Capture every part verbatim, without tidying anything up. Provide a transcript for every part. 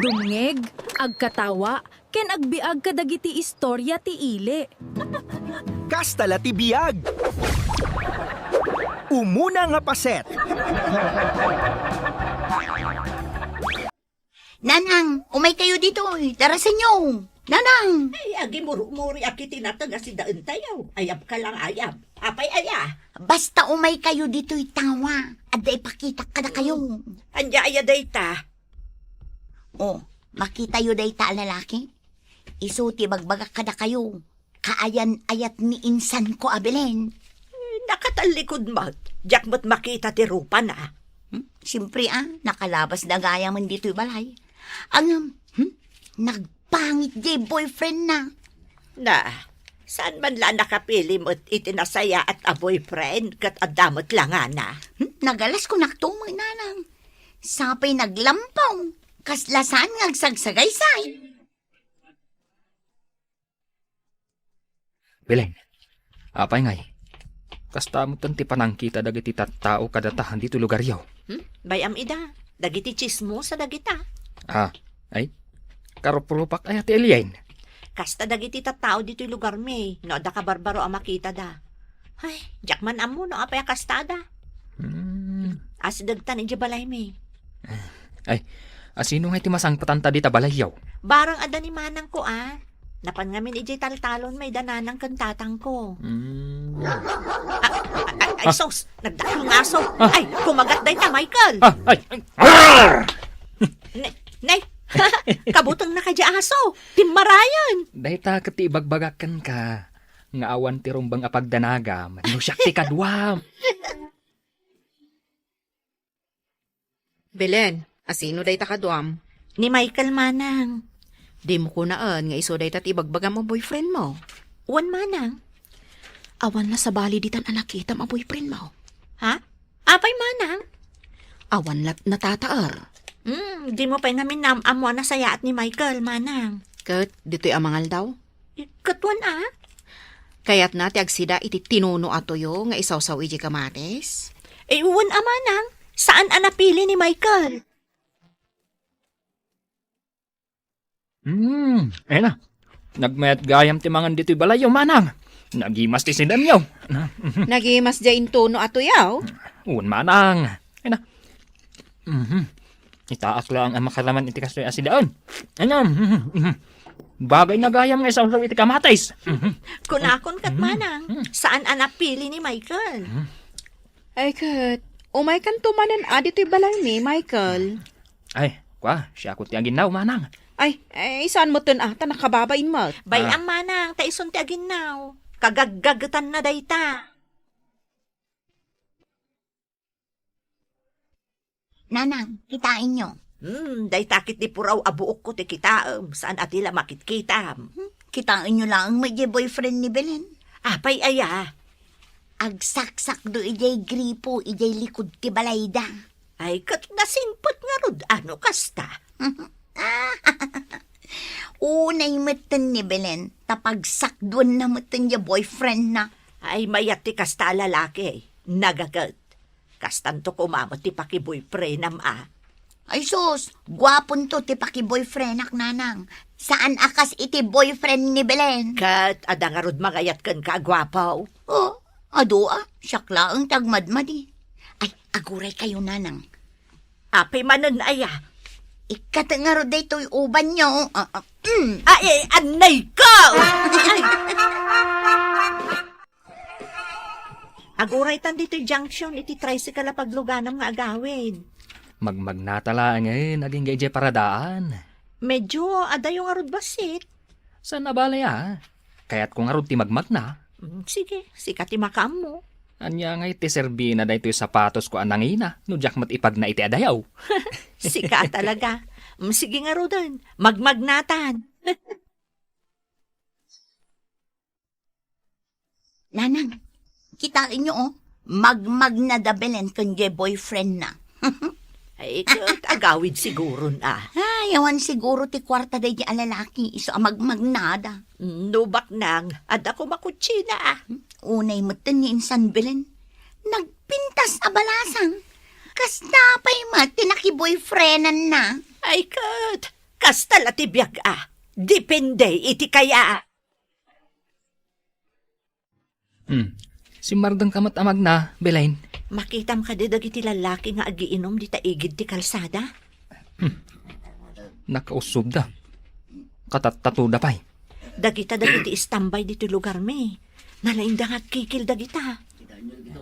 Dumngeg, agkatawa, ken agbiag kadagiti istoria ti ili. Kasta la ti biag. Umuna nga paset. Nanang, umay kayo ditoy. Darasenyo. Nanang! Ay, agimurmuri a kiti nateng a sidaentayo. Ayab ka lang, ayab. Apay aya? Basta umay kayo ditoy, tawa. Adda ipakitak kadakayo. Anya aya dayta? Oh, makitayo dayta a lalaki? Isu ti bagbagak kadakayo. Kaayan-ayat ni insanko a Belen. Eh, nakatallikod met. Diak met makita ti rupana. Hmm? Siyempre, ah, nakalabas na gayam ditoy balay. Ang, hmm? Nagpangit diay boyfriend na. Na, saan man la nakapili met iti nasayaat a boyfriend ket adda met langana? Hmm? Nagalas ko naktumo, nanang. Sapay naglampaw. Kasla saan nga agsagsagaysay. Belen, apay ngay? Kasta metten ti panangkita dagiti tattao kadata ditoy lugaryo. Hmm? Bay-am ida, dagiti chismosa dagita. Ah, ay? Karup-rupak aya ti Alien? Kasta dagiti tattao ditoy lugarmi, no adda kabarbaro a makitada. Ay, diak man ammo no apay a kastada. Hmm. Asidegtan idiay balaymi. Ay, asino ngay ti masangpetanta dita balayyo? Barang adda ni manangko, a. Napan ngamin idiay taltalon, mayda nanang ken tatangko. Hmm. Ah, ah, ah, ay, sus! Nagdakkel nga aso! Ah. Ay, kumagat dayta, Michael! Ah, ay, ay. Arr! Ne-, nay! Kabutengna kadi aso! Timmarayen! Dayta ket ti ibagbagak kenka, nga awan ti rumbeng a pagdanagam, no siak ti kaduam. Belen, asino dayta kaduam? Ni Michael, manang. Dimo kunaen nga isu dayta ti ibagbagam a boyfriend mo. Wen, manang. Awan la sabali ditan a nakitam a boyfriend mo. Ha? Apay, manang? Awan la natataer. Hmm, dimo pay ngamin naam-ammo a nasayaat ni Michael, manang. Ket ditoy a mangaldaw? Ket wen a? Kayatna ti agsida iti tinuno a tuyo nga isawsaw idiay kamatis? Eh, wen a manang, saan a napili ni Michael. Hmm, ay na. Nagmayat gayam ti mangan ditoy balayyo, manang. Nagimas ti sidamyo. Na, mhm. Nagimas diay intuno a tuyaw? Wen, manang. Ay na. Mhm. Itaak laeng a makaraman iti kastoy a sidaen. Ania? Mhm, mhm. Bagay na gayam nga isawsaw iti kamatis. Mhm. Kunakon ket, mhm, manang, mhm, saan a napili ni Michael. Mhm. Ay ket, umaykanto manen a ditoy balaymi, Michael. Ay, kua, siak ti aginnaw, manang. Ay, ay, saan metten a, ta nakababain met. Bay-am, ah, manang, ta isun ti aginnaw. Kagaggagetanna dayta. Nanang, kitaenyo. Hmm, dayta ket ti puraw a buokko ti kitaem, saan a ti la makitkitam. Hmm, kitaenyo laeng met diay boyfriend ni Belen. Apay aya? Agsaksakdo idiay gripo, idiay likud ti balayda. Ay, ket nasingpet ngarud a no kasta. Unay metten ni Belen, ta pagsakduenna metten diay boyfriendna. Ay, mayat ti kasta a lalaki, nagaget. Kastanto koma met ti pakiboyfriendam a. Ay sus, guaponto ti pakiboyfriendak, nanang. Saan a kas iti boyfriend ni Belen. Ket adda ngarud mangayat kenka a guapo? Oh, adu a, siak laeng ti agmadmadi. Ay, aguray kayo, nanang. Apay manen aya? Ikkat ngarud daytoy ubanyo. Ah, ah, mm. Ay, ay, anay ko! Ay. Aguraytan ditoy junction iti tricycle a pagluganam nga agawid. Magmagnata laengen agingga idiay paradaan. Medyo adayo ngarud bassit. Saan a bale a? Kayatko ngarud ti magmagna. Mm, sige, sika ti makaammo. Ania ngay ti serbina daytoy sapatosko a nangina no diak met ipagna iti adayo? Sika talaga. Mm, sige ngaruden, magmagnatan. Nanang, kitaenyo, oh, magmagna da Belen ken diay boyfriendna. Ay, ket agawid siguron a. Ay, awan siguro ti kuarta daydi a lalaki, isu a magmagnada. Mm, no baknang, adda koma kutsina a. Unay metten ni insan Belen. Nagpintas a balasang. Kasta pay met ti nakiboyfriendanna. Ay, ket, Kasta la ti biag a. Depende iti kaya. Hmm. Simmardengka met a magna, Belen. Makitam kadi dagiti lallaki nga agiinum dita igid ti kalsada? Hmm. Nakausubda. Katattatoda pay. Dagita dagiti istambay ditoy lugarmi. Nalaingda nga agkikil dagita.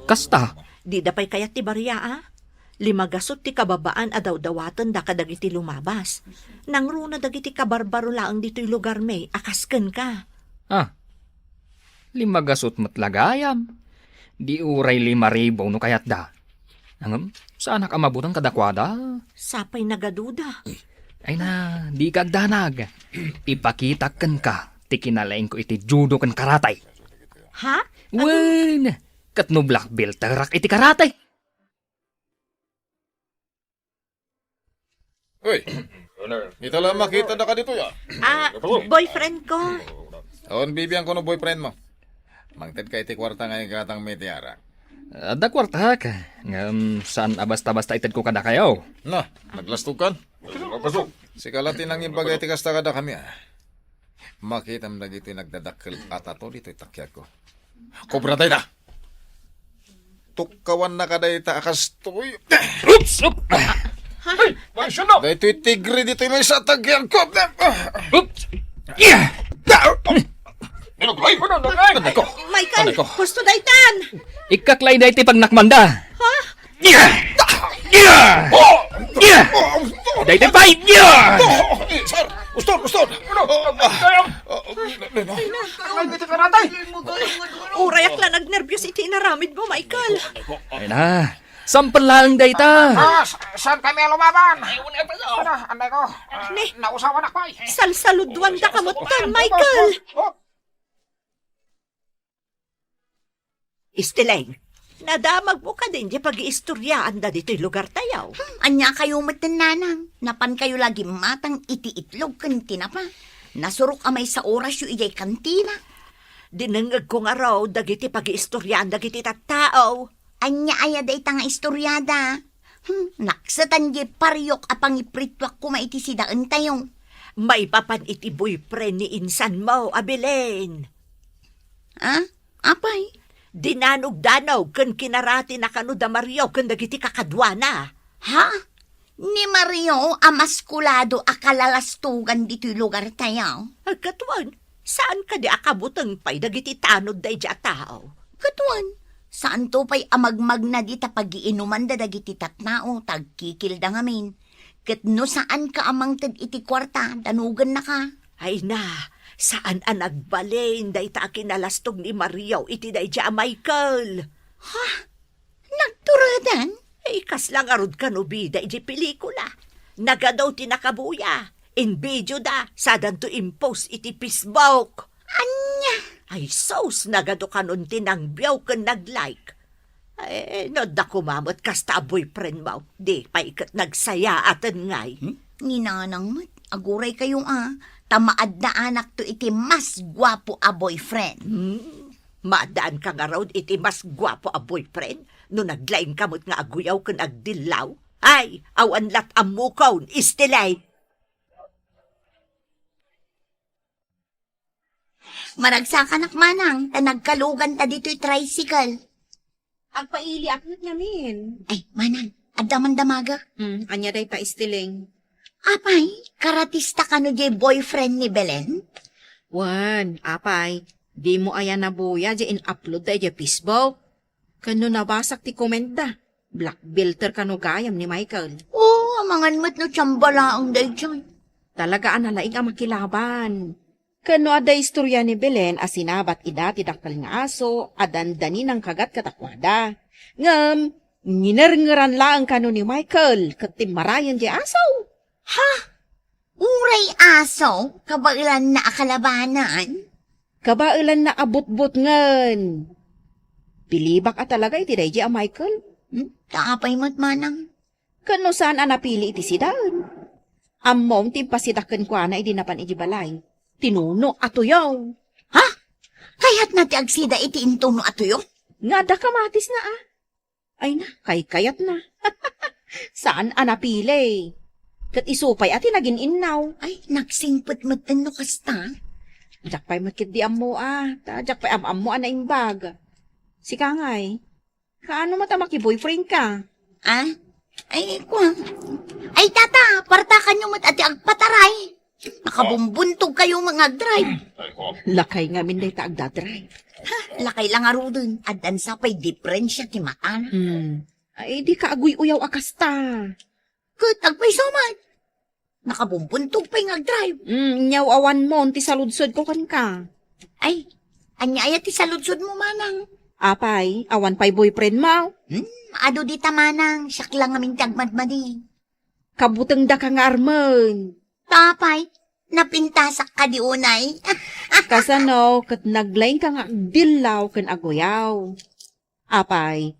Kasta? Dida pay kayat ti bariaa. Limagasut ti kababaan a dawdawatenda kadagiti lumabas. Nangruna dagiti kabarbaro laeng ditoy lugarmi a kas kenka. Ah, limagasut met la gayam. Di uray lima ribu no kayatda. Ngem, saanak a mabuteng kadakuada. Sapay nagaduda. Ay na, dika agdanag. Ipakitak kenka ti kinalaingko iti judo ken karate. Ha? Wen, ket no black belterak iti karate. Uy, ita la makitadaka ditoy, a. Ah, boyfriend ko. Awan bibiangko no boyfriend mo. Mangted ka iti kuarta nga igatangmi iti arak. Adda kuartak, ngem saan a basta-basta itedko kadakayo. Na, naglastogkan? Sika la ti nangibaga iti kasta kadakami, a. Makitam dagitoy nagdadakkel a tato ditoy takiagko. Kobra dayta. Tukkawannaka dayta a kastoy. Oops! Oop! Ay, maisyon na! Daytoy tigre ditoy maysa a takiagko. Oops! Yeah! Ano, Gray? Ano, Gray? Anay ko. Michael, Anay ko. Husto daytan! Ikkaklay daytoy pagnakmanda. Ha? Daytoy pay! Sir! Uston! Uston! Urayak la nagnerbios iti inaramid mo, Michael. Ay na, sampel laeng dayta. Ah, sa-, saan kami lumaban? Ano, anay ko? Ni, nausawan ako, eh. Salsaluduan da kamot ton, Michael. Oh. Istileng, nadamagmo kadin diay pagiistoriaanda ditoy lugartayo? Hmm, ania kayo met, Nanang? Napankayo la gimmatang iti itlog ken tinapa. Nasurok a maysa orasyo idiay kantina. Dinengngegko ngarud dagiti pagiistoriaan dagiti tattao. Ania aya dayta nga istoriada? Hmm, naksetan diay pariok a pangiprituak koma iti sidaentayo. Maipapan iti boyfriend ni insanmo a Belen. Ah? Apay? Dinanogdanog ken kinaratina kano da Mario ken dagiti kakaduana. Ha? Ni Mario a maskulado a kalalastogan ditoy lugartayo? Agkatwan, saan kadi a kabuteng pay dagiti tanod daydiay a tao? Katwan, saanto pay a magmagna dita pagiinumanda dagiti tattao ta agkikilda ngamin. Ket no saanka a mangted iti kuarta, danogennaka. Ay na, saan a nagbalin dayta a kinalastog ni Mario iti daydiay a Michael. Ha? Nagturadan? Ay, kasla ngarud kano bida iti pelikula. Nagadu ti nakabuya. Inbidioda, sadanto impost iti Facebook. Ania? Ay sus, nagadu kanon ti nangbiaw ken nag-like. Ay, no adda koma met kasta a boyfriend mo, di pay ket nagsayaaten ngay. Hmm? Ni Nanang met, aguray kayo a, ta maaddaanakto iti mas guapo a boyfriend. Hmm? Maaddaanka ngarud iti mas guapo a boyfriend no naglaingka met nga aguyaw ken agdillaw? Ay, awan lat ammokon, istilay! Maragsakanak manang, ta nagkaluganta ditoy tricycle. Agpailiak met ngamin. Ay, manang, adda man damaga. Hmm, ania dayta, Istileng? Apay, karatista kano diay boyfriend ni Belen? Wen, apay, dimo aya nabuya diay in-upload da idiay Facebook? Ken no nabasak ti comment da, black belter kano gayam ni Michael. Oo, amangan met no tsamba laeng daydiay. Talaga a nalaing a makilaban. Ken no adda istoria ni Belen a sinabat ida ti dakkel nga aso a dandani nangkagat kadakuada. Ngem, nginerngeran laeng kano ni Michael ket timmarayen diay aso. Ha? Uray aso, kabaelanna a kalabanan? Kabaelanna a butbutngen. Pilibak a talaga iti daydiay a Michael. Hmm? Ta apay met manang? Ken no saan a napili iti sidaen? Ammom ti impasida kenkuana idi napan iti balay. Tinuno a tuyo. Ha? Kayatna ti agsida iti intuno a tuyo? Nga adda kamatisna a. Ay na, kaykayatna. Saan a napili. Ket isu pay a ti nagin-innaw. Ay, nagsingpet met no kasta. Diak pay met ketdi ammo a, ta diak pay am-ammo a naimbag. Sika ngay, kaano met a maki-boyfriend ka? Ah? Ay, kuwan. Ay, tata, partakanyo met a ti agpataray. Nakabumbuntog kayo nga agdrive. Lakay ngamin dayta agdadrive. Ha, lakay la ngaruden. Addan sa pay diferensia ti matana. Hmm. Ay, di ka aguy-uyaw a kasta. Ket agpayso met. Nakabumbuntog pay nga agdrive. Hmm, nyaw awan mo, ti saludsod ko kenka. Ay, ania aya ti saludsod mo, manang? Apay, awan pay boyfriend mo? Hmm, adu dita, manang, siak la ngamin ti agmadmadi. Kabutengda ka nga armen. Tapay, napintasak kadi unay. Kasano ket naglaing ka nga agdillaw ken aguyaw? Apay,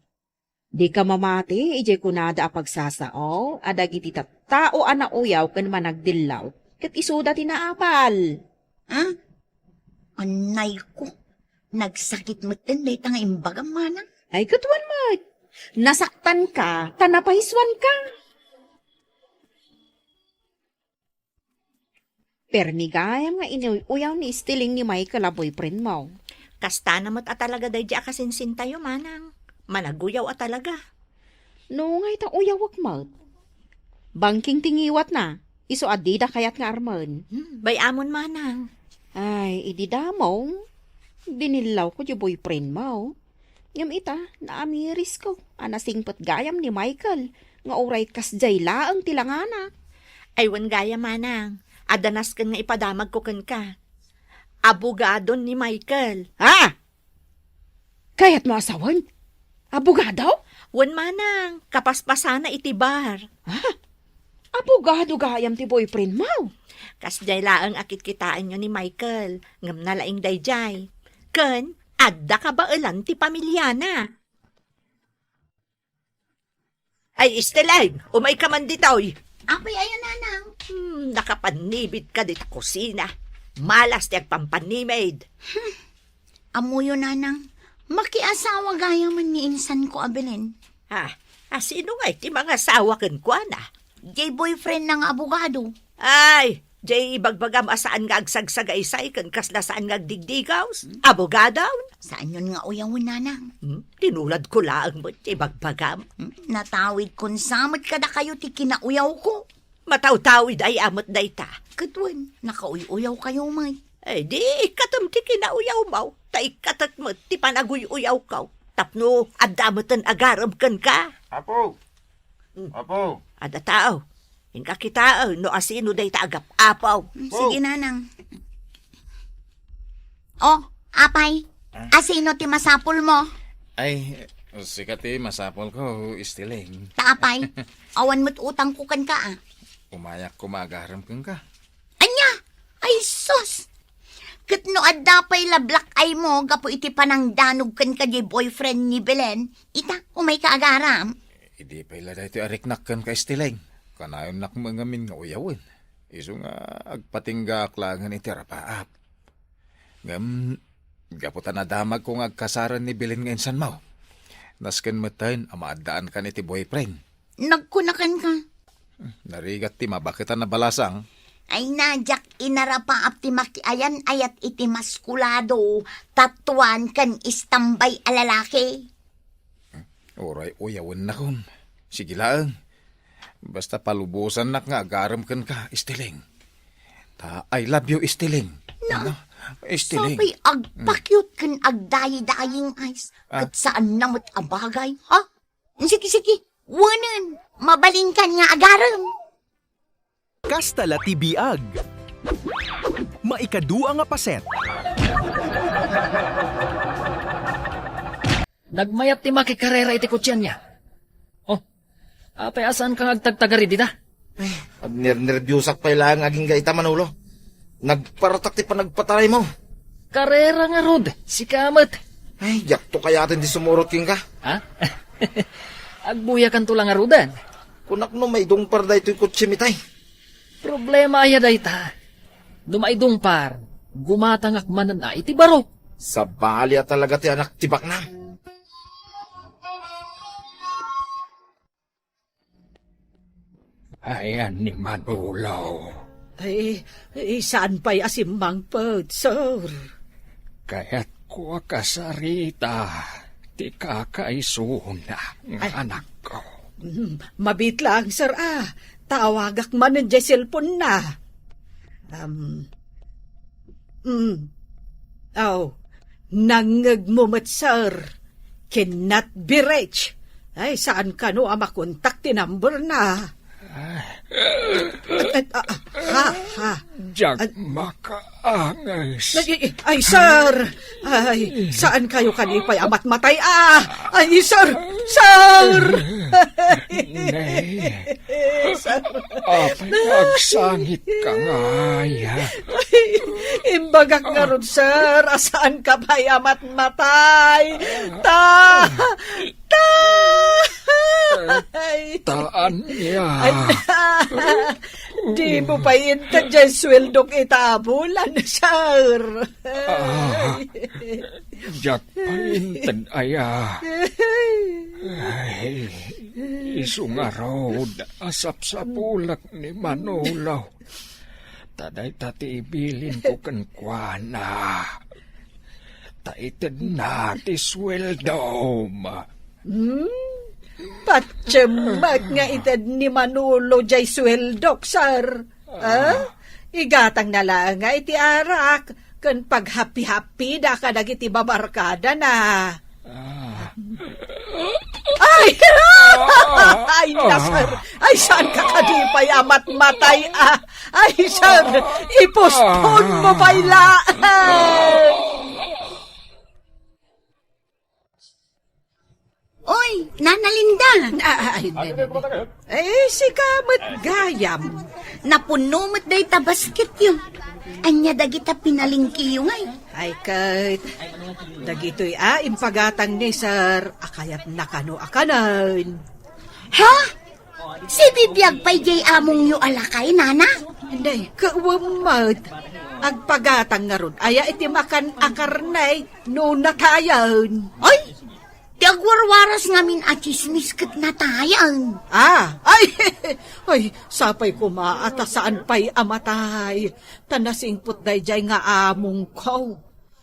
di ka mamati idiay kunada a pagsasao a dagiti tattao a nauyaw ken managdillaw ket isuda ti naapal. Ah? Anay ko, nagsakit metten dayta nga imbagam, manang. Ay, ket wen met. Nasaktan ka, ta napaisuan ka. Permi gayam nga inuy-uyaw ni Esteling ni Michael a boyfriend mo. Kastana met a talaga daydi a kasinsintayo, manang. Managuyaw a talaga. No, ngay ta uyawek met. Bangking ti ngiwatna, isu a dida kayat nga armen. Hmm, bay-amon, manang. Ay, idi damong, dinillaw ko di boyfriend mo. Ngem ita, naamirisko a nasingpet gayam ni Michael nga uray kasdiay laeng ti langana. Ay, wen gayam, manang, adda nasken nga ipadamagko kenka. Abogadon ni Michael. Ha? Kayatmo a sawen? Abogado? Wen, manang, kapaspasana iti bar. Ha? Abogado gayam ti boyfriend mo? Kasdiay laeng a kitkitaenyo ni Michael, ngem nalaing daydiay. Ken adda kabaelan ti pamiliana. Ay, Esteling, umayka man ditoy. Apay aya, nanang? Hmm, nakapannimidka dita kusina. Malas ti agpampannimid. Hmm. Ammoyo, nanang, makiasawa gayam ni insanko a Belen. Ha? A, sino ngay ti mangasawa kenkuana? Diay boyfriendna nga abogado. Ay, diay ibagbagam a saan nga agsagsagaysay ken kasla saan nga agdigdigaws? Hmm? Abogado? Saanyon nga uyawen, nanang? Hmm? Tinuladko laeng met ti ibagbagam. Hmm? Natawidkon sa met kadakayo ti kinauyawko. Matawtawid aya met dayta. Ket wen, nakauy-uyawkayo met. Ay, di ikkatem ti kinauyawmo, ta ikkatek met ti panaguy-uyawko. Tapno adda meten agarem kenka. Apo! Hmm. Apo! Adda tao. Inka kitaen no asino dayta agap-apaw. Mm, sige, Nanang. Oh, apay, asino ti masapulmo? Ay, sika ti masapulko, Esteling. Ta apay, awan met utangko kenka, a. Umayak koma agarem kenka. Ania? Ay, sus! Ket no adda pay la black eye mo gapu iti panangdanog kenka diay boyfriend ni Belen, ita, umayka agarem. Idi pay la daytoy a riknak kenka, Esteling. Kanayon met ngamin nga uyawen. Isu nga agpatinggaak laengen iti arapaap. Ngem, gapu ta nadamagko nga agkasaren ni Belen nga insanmo, nasken meten a maaddaankan iti boyfriend. Nagkuna kenka. Narigat ti mabaket a nabalasang. Ay na, diak inarapaap ti makiayan-ayat iti maskulado, tatuan ken istambay a lalaki. Uray uyawennakon. Sige laeng. Basta palubosannak nga agarem kenka, Esteling. Ta, I love you, Esteling. Na, ano? Esteling. Sapay agpakyot ken agdayidaying ice. Ah. Ket saan na met a bagay, ha? Sige, sige. Wenen, mabalinkan nga agarem. Kasta la ti biag. Maikadua nga paset. Nagmayat ti makikarera iti kotsianna. Oh, apay a saanka nga agtagtagari dita? Ay, agnernerbiosak pay laeng agingga ita, Manolo. Nagparatak ti panagpataraymo. Karera ngarud, sika met. Ay, diakto kayaten ti sumurot kenka. Ha? Agbuyakanto la ngaruden. Kunak no maidungpar daytoy kotsiem itay. Problema aya dayta? No maidungpar, gumatangak manen a iti barok. Sabali a talaga ti anak ti baknang. Ayan ni Manolo. Ay, ay, saan pay a simmangpet, sir? Kayatko a kasarita ti kakaisuna nga Ay. anakko. Mm, mabiit lang, sir, ah. Tawagak manen jay cellphone na. Um, mm. Oh, nangngegmo met, sir. Cannot be reached. Ay, saan kano a makontak ti number na? Ah. At, at, ah, ha, ha. Diak At, makaanges. Ay, ay, ay, sir! Ay, saan kayo kadi pay a matmatay, ah? Ay, sir! Sir! Nay, Sir. Apay, agsangit ka ngay, ha? Ay, imbagak ngarud, sir, a saan ka pay a matmatay. Ta, ta, ay. Taan niya. Ay, di mo pay inted jay sweldok ita a bulan, sir. Ah, diak pay inted aya. Ay, isu ngarud a sapsapulek ni Manolo. Ta dayta ti ibilinko kenkuana. Ta itedna ti sueldom. Hmm? Patiem met nga ited ni Manolo jay sueldok, sir. Ah? Igatangna laeng nga iti arak ken paghapi-hapida kadagiti babarkadana. Ah. Ay! Ay, na, sir! Ay, saan ka kadi pay a matmatay, ah? Ay, sir! Ipostpone mo pay la! Oy, Nana Linda! Ah, ay, ay, ay, ay. Eh, sika met gayam. Napunno met dayta basketyo. Ania dagita pinalengkeyo ngay? Ay, ket dagitoy a impagatang ni sir a kayatna kano a kanen. Ha? Sibibiag pay jay amongyo a lakay, nana? Nay, ket wen met. Agpagatang ngarud aya iti makan a karne no natayen? Ay, ti agwarwaras ngamin a tsismis ket natayen. Ah, ay, ay, sapay koma a ta saan pay a matay. Ta nasingpet daydiay nga amongko.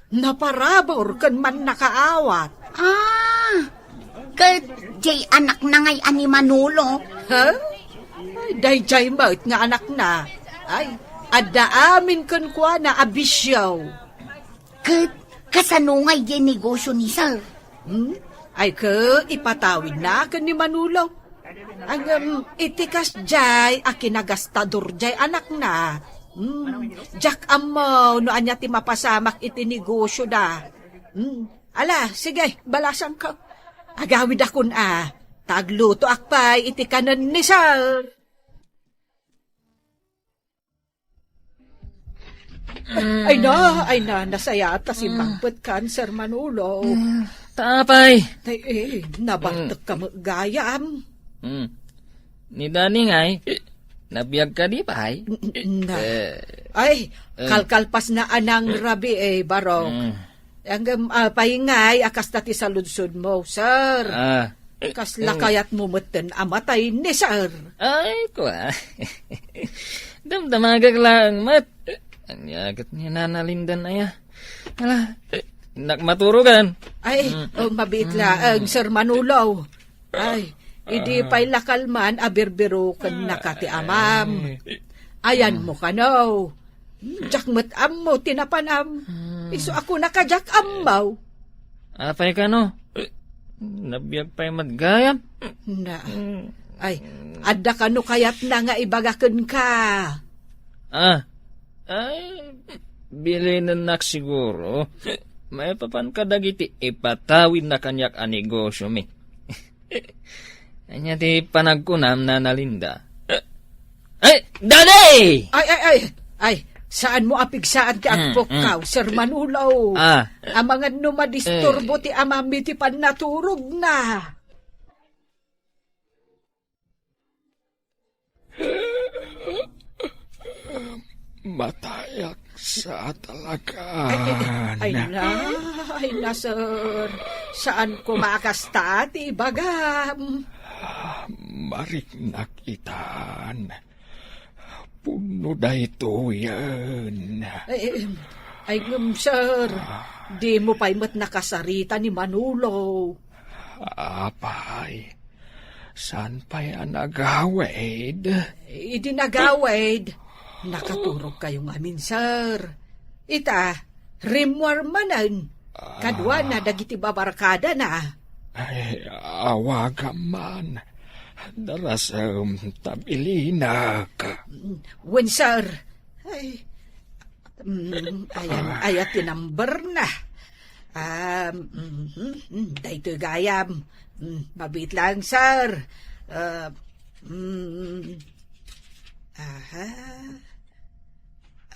Naparabur ken mannakaawat. Ah, ket jay anakna ngay a ni Manolo? Ha? Ay, daydiay met nga anakna. Ay, adda amin kenkuana a bisio. Ket kasano ngay jay negosio ni sir? Hmm? Ay, ket ipatawidna ken ni Manolo. Ngem iti kasdiay a kinagastador jay anakna, hmm, diak ammo no ania ti mapasamak iti negosioda. Hmm, ala, sige, balasangko. Agawidakon a, ta aglutoak pay iti kanen ni sir. Ay na, ay na, nasayaat ta simmangpet kan, Sir Manolo. Mm, ta apay? Ay, eh, nabartek ka met gayam. Mm. Ni Dani ngay, nabiag kadi pay? N-, n-, na. Eh. Ay, eh. Kalkalpas na anang rabii, eh, Barok. Mm. Ngem, ah, apay ngay a kasta ti saludsodmo, sir? Ah. Kasla kayatmo metten a matay ni sir? Ay, kua. Damdamagak laeng met. Ania ket ni Nana Lindan aya? Ala, innak maturogan. Ay, mm, oh, mabiit laeng, Sir Manolo. Ay, idi pay la kalman a birbirukenna ka ti amam. Ayanmo kano. Hmm, diak met ammo ti napanam. Hmm. Isu a kunaka diak ammo. Apay kano? Nabiag pay met gayam. Na. Hmm. Ay, adda kano kayatna nga ibaga kenka? Ah. Ay, bilinennak siguro. Maipapan kadagiti ipatawidna kaniak a negosiomi. Ania ti panagkunam, Nana Linda? Eh, Daddy! Ay, ay, ay, ay, saanmo a pigsaan ti agpukkaw, Sir Manolo. Ah. Amangan no madisturbo ti amami ti pannaturogna. Matayak sa talaga. Ay, ay, ay, na, ay, na, sir. Saan ko makasta ti ibagam? mariknak itan. Pudno daytoyen. Ay, ay, ay, ngem, sir, dimo pay met nakasarita ni Manolo. Apay, saan pay a nagawid? Idi nagawid, nakaturog kayo ngamin, sir. Ita, rimmuar manen. Kaduana dagiti babarkadana. Ay, awagam man. Darasem ta bilinak. Wen, sir. Ay, mm, ayan, aya ti number na. Um, mhm, mm, daytoy gayam. Mm, mabit lang, sir. Uh, mm, aha.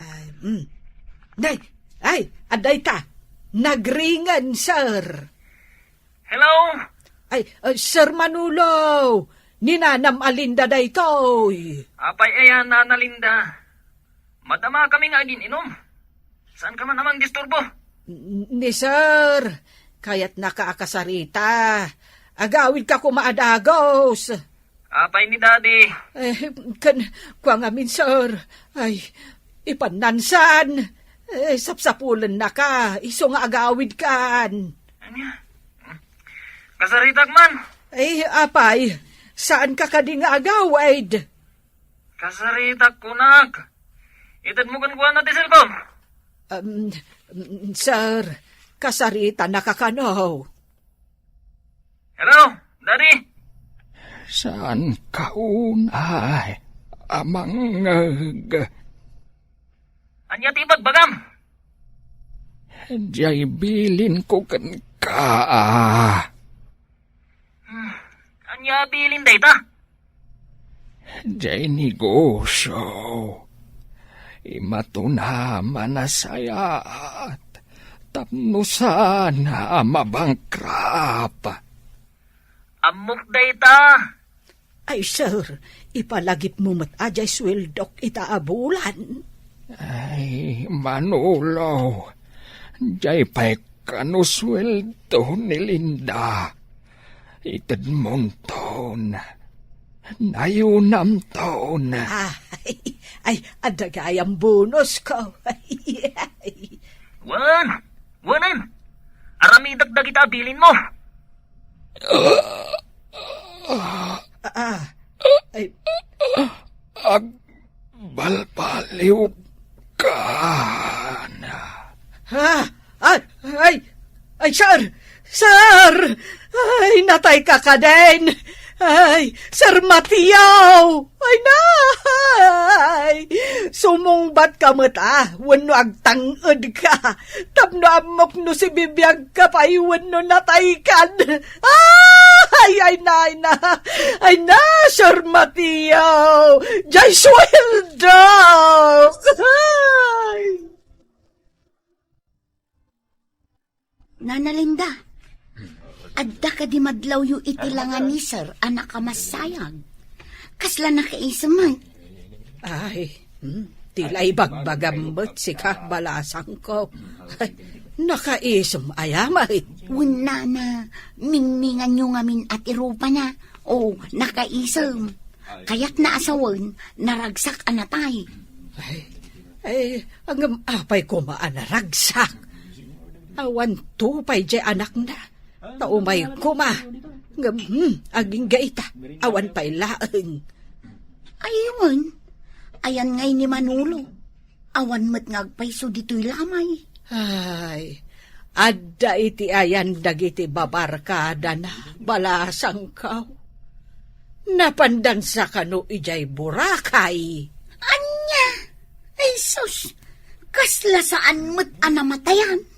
Ay, mm. Nay, ay, adda ita. Nagringen, sir. Hello? Ay, uh, Sir Manolo, ni Nanam a Linda daytoy. Apay aya, Nana Linda? Madama kami nga agin-inom. Saan ka man a mangdisturbo? N-, ni sir, kayatnaka a kasarita. Agawidka koma a dagus. Apay ni Daddy? Eh, ken, kua ngamin, sir. Ay, ipannansan. Eh, sapsapulennaka, isu nga agawidkan. Ania? Kasaritak man? Eh, apay, saanka kadi nga agawid? Kasaritak, kunak. Itedmo kenkuana ti cellphone. Um, sir, kasaritanaka kano? Hello, Daddy? Saan ka unay a mangngeg? Ania ti ibagbagam? Diay bilinko kenka. Hmm, ania a bilin dayta? Diay negosio. Imatuna a manasayaat tapno saan a mabangkrap. Ammok dayta. Ay, sir, ipalagipmo met a diay sueldok ita a bulan. Ay, Manolo, diay pay kano sueldo ni Linda. Itedmonton. Nayunamton. Ay, ay, adda gayam bonus ko. Wen, wenen. Aramidek dagita a bilinmo. Ah, ah. Ay. Agbalbaliw ka na. Ah, ay, ay, ay, sir! Sir! Ay, natayka kadin! Ay, Sir Mateo! Ay, nay! Sumungbatka met, a, wenno agtang-edka. Tapno ammok no sibibiagka pay wenno nataykan. Ah! Ay, ay na, ay na. Ay na, Sir Mateo. Diay sueldo. Ay. Nana Linda, adda kadi madlawyo iti langa ni Sir a nakamasayag? Kasla nakaisem met? Ay, hmm, ti la ibagbagam met sika, balasangko. Ay, nakaisem aya met? Wen, nana, mingminganyo ngamin a ti rupana. O, nakaisem. Kayatna a sawen, naragsak a natay. Ay, ay, ngem apay koma a naragsak? Awan to pay diay anakna. Ta umay koma. Ngem, hmm, agingga ita. Awan pay laeng. Ay, wen. Ayan ngay ni Manolo. Awan met nga agpayso ditoy lamay. Ay, adda iti ayan dagiti babarkadana, balasangko. Napandansa kano idiay Boracay? Ania? Ay, sus! Kasla saan met a namatayan?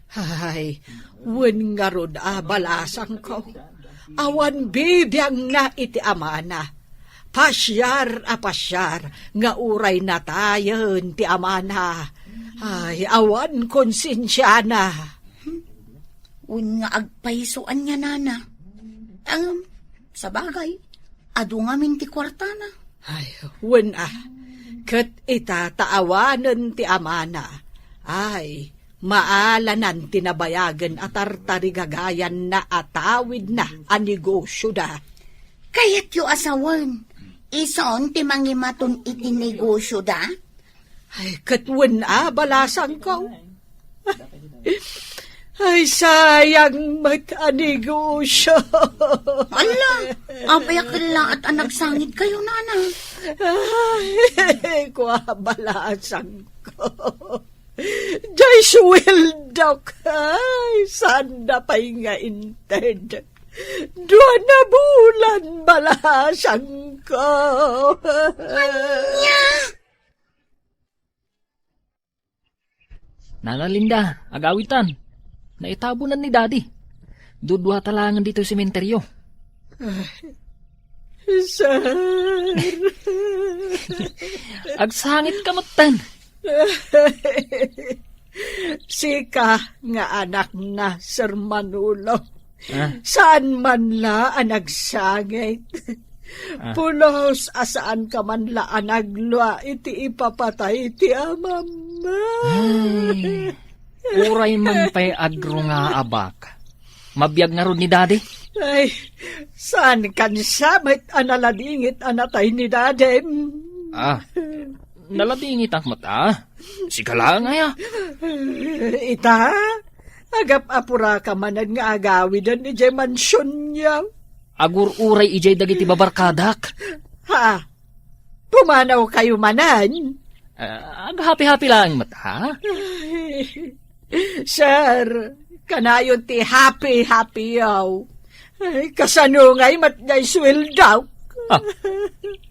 Ay, wen ngarud a balasangko. Awan bibiangna iti amana. Pasiar a pasiar nga uray natayen ti amana. Ay, awan konsensiana. Wen nga agpayso ania, nana. Ngem, sabagay, adu ngamin ti kuartana. Ay, wen a. Ket ita ta awanen ti amana. Ay, maalanan ti nabayagen a tartarigagayanna a tawidna a negosioda. Kayatyo a sawen, ison ti mangimaton iti negosyoda? Ay, ket wen a, balasangko. Ay, sayang met a negosyo. Ala, apay a kellaat a nagsangit kayo, nana? Ay, kua, balasangko. Jay suweldok, ay, saan da pay nga inted? Dua na bulan, balasangko. Ania? Nana Linda, agawitan. Naitabunan ni Daddy. Dudua ta laengen ditoy sementeryo. Sir. Agsangit ka metten. Sika nga anakna, Sir Manolo. Ah. Saan man la a nagsangit. Ah. Pulos a saan ka man la a naglua iti ipapatay ti amam. Ay, uray man pay agrungaabak. Mabiag ngarud ni Daddy? Ay, saan kan sa met a naladingit a natay ni Daddy? Ah, naladingitak met a. Sika laeng aya. Ita, agap-apuraka manen nga agawiden idiay mansionyo. Agur-uray idiay dagiti babarkadak. Ha? Pumanaw kayo manen? Ah, aghapi-hapi laeng met a. Ay, sir, kanayon ti happy-happy yaw. Ay, kasano ngay met ngay suweldok? Ah,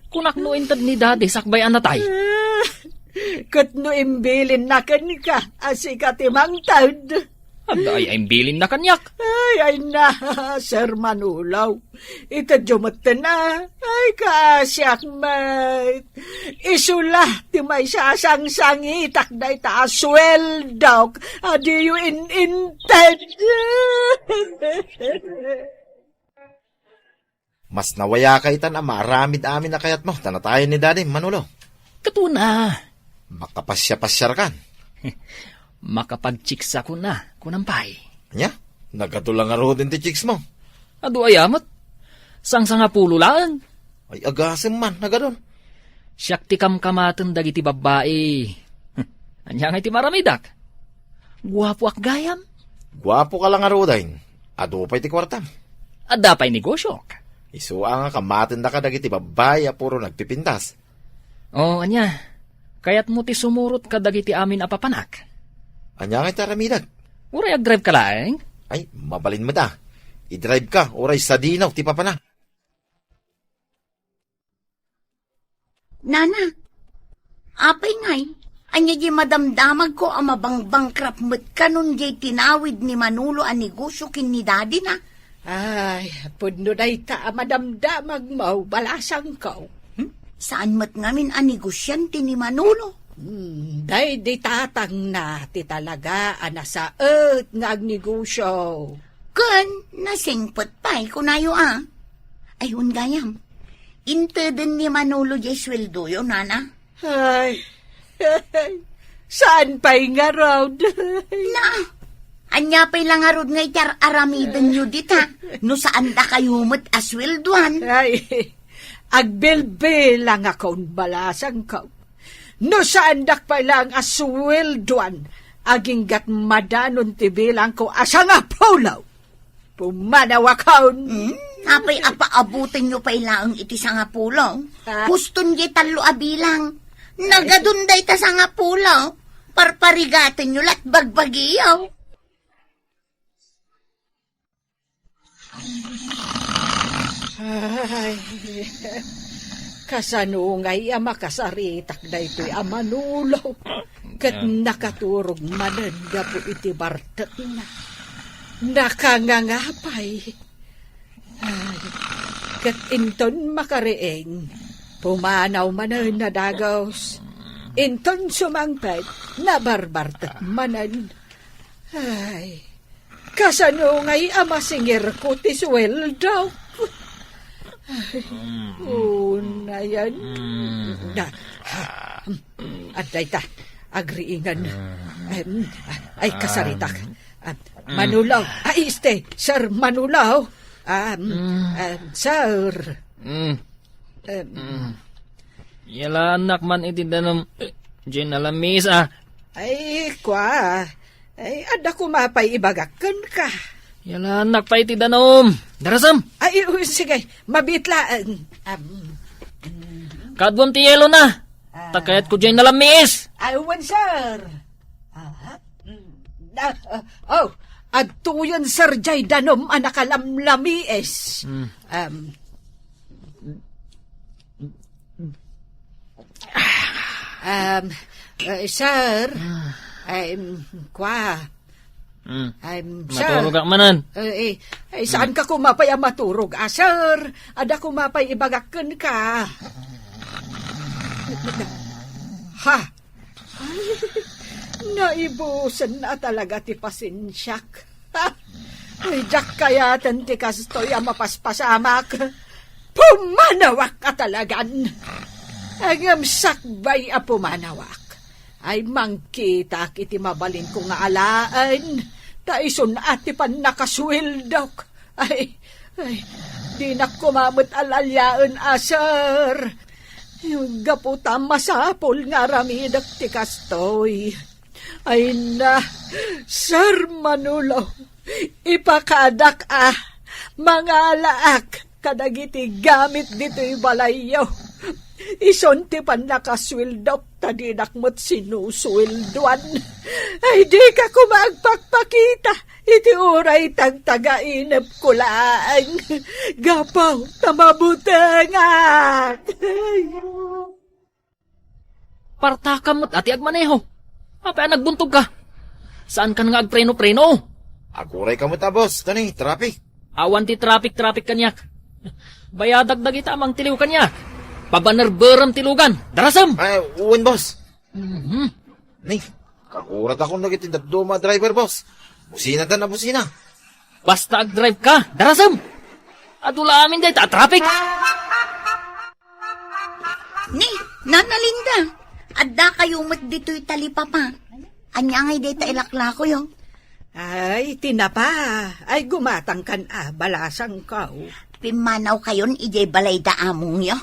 kunak no inted ni Daddy sakbay a natay. Ket no imbilinna kenka, a sika ti mangted. Adda ay imbilinna kaniak. Ay, ay na, Sir Manulaw. Itedyo metten a. Ay, kaasiak met. Isu la ti maisasangsangitak dayta a suweldok a diyo in-inted. Mas nawayaka itan a maaramid amin a kayatmo ta natayen ni Daddy, Manolo. Katuna. Makapasiapasiarkan. Makapagchiksa kuna, kunam pay. Ania? Nagadu la ngaruden ti chiksmo. Adu aya met? Sangsangapulo laeng. Ay, agasem man, nagadun. Siak ti kamkamaten dagiti babbai. Ania ngay ti maramidak? Guapoak gayam? Guapo ka la ngaruden. Adu pay ti kuartam. Adda pay negosyok. Isu a nga kamatendaka dagiti babbai a puro nagpipintas. O, ania? Kayatmo ti sumurot kadagiti amin a papanak? Ania ngay ti aramidek? Uray agdrive ka laeng? Ay, mabalin met a. Idrive ka, uray sadino ti papana. Nana, apay ngay, ania di madamdamagko a mabangbangkrap met kanon diay tinawid ni Manolo a negosyo ken ni Daddy na? Ay, pudno dayta a madamdamagmo, balasangko. Hmm? Saan met ngamin a negosyante ni Manolo? Hmm, daydi tatangna ti talaga a nasaet nga agnegosyo. Ken nasingpet pay, kunayo a. Ay, wen gayam. Inteden ni Manolo diay sueldoyo, nana? Ay, saan pay ngarud? Na, ania pay la ngarud nga iti ar-aramidenyo dita? No saan dakayo met a sueldoan? Ay, agbilbilangakon, balasangko. No saan dak pay laeng a sueldoan, aginggat madanon ti bilangko a sangapulo. Pumanawakon. Hmm? Apay a paabutenyo pay laeng iti sangapulo? Ah. Puston diay tallo a bilang. Nagadun dayta sangapulo. Parparigatenyo lat bagbagiyo. Ay, kasano ngay a makasaritak daytoy a Manolo? Ket nakaturog manen gapu iti bartekna. Nakangangapay. Ay, ket inton makariing, pumanaw manen a dagus. Inton sumangpet, nabarbartek manen. Ay, kasano ngay a masingirko ti sueldo? Ay, unayen. Da, adda ita, agriingan. Em, ay, kasaritak. Ah, Manulaw. Ay, este, Sir Manulaw. Ah, em, sir. Mm. Em. Mm. Yalaannak man iti danum, eh, Jane Alamis, ah. Ay, kua. Ay, adda koma pay ibagak kenka. Yalaannak pay iti danum. Darasem. Ay, u-, sige. Mabiit laeng. Am. Kaduam ti yelo na. Ah. Ta kayatko Jane Alamis. Ay, wen, sir. Aha. Mm. Ah, ah, oh, adtoyen, sir, jay danum a nakalamlamiis. Mm. Um, um, eh, sir, Ah. I'm, kwa. Mm. I'm, sir. Maturog ak manen. Eh, eh, ay, saan Mm. ka koma pay a maturog, ah, sir? Adda koma pay ibagak kenka. Ha? Ay, naibusen a talaga ti pasensiak. Ay, diak kayaten ti kastoy a mapaspasamak. Pumanawak a talagan. Ngem sakbay a pumanawak, ay mangkitak iti mabalinko nga alaen, ta isun a ti pannakasueldok. Ay, ay, dinak koma met al-aliaen a, sir. Gapu ta masapul nga aramidek ti kastoy. Ay na, Sir Manolo, ipakaadak a, mangalaak kadagiti gamit ditoy balayyo. Isun ti pannakasueldok ta dinak met sinusueldoan. Ay, dika koma agpakpakita iti uray tagtagainepko laeng. Gapu ta mabutengak. Partakam met a ti agmaneho. Apay a nagbuntogka? Saankan nga agpreno-preno? Aguray ka met a, boss. Kani, traffic. Awan ti traffic-traffic kaniak. Bayadak dagita a mangtiliw kaniak. Pabanerberem ti lugan. Darasem! Ay, wen, boss. Mhm. Ni, kagurat akon dagiti dadduma a driver, boss. Busina ta na busina. Basta agdrive ka, darasem! Adu la amin dayta a traffic! Ni, Nana Linda, adda kayo met ditoy talipapa. Ania ngay dayta ilaklakoyo? Ay, tinapa. Ay, gumatangkan a, balasangko. Pimmanaw kayon idiay balayda amongyo?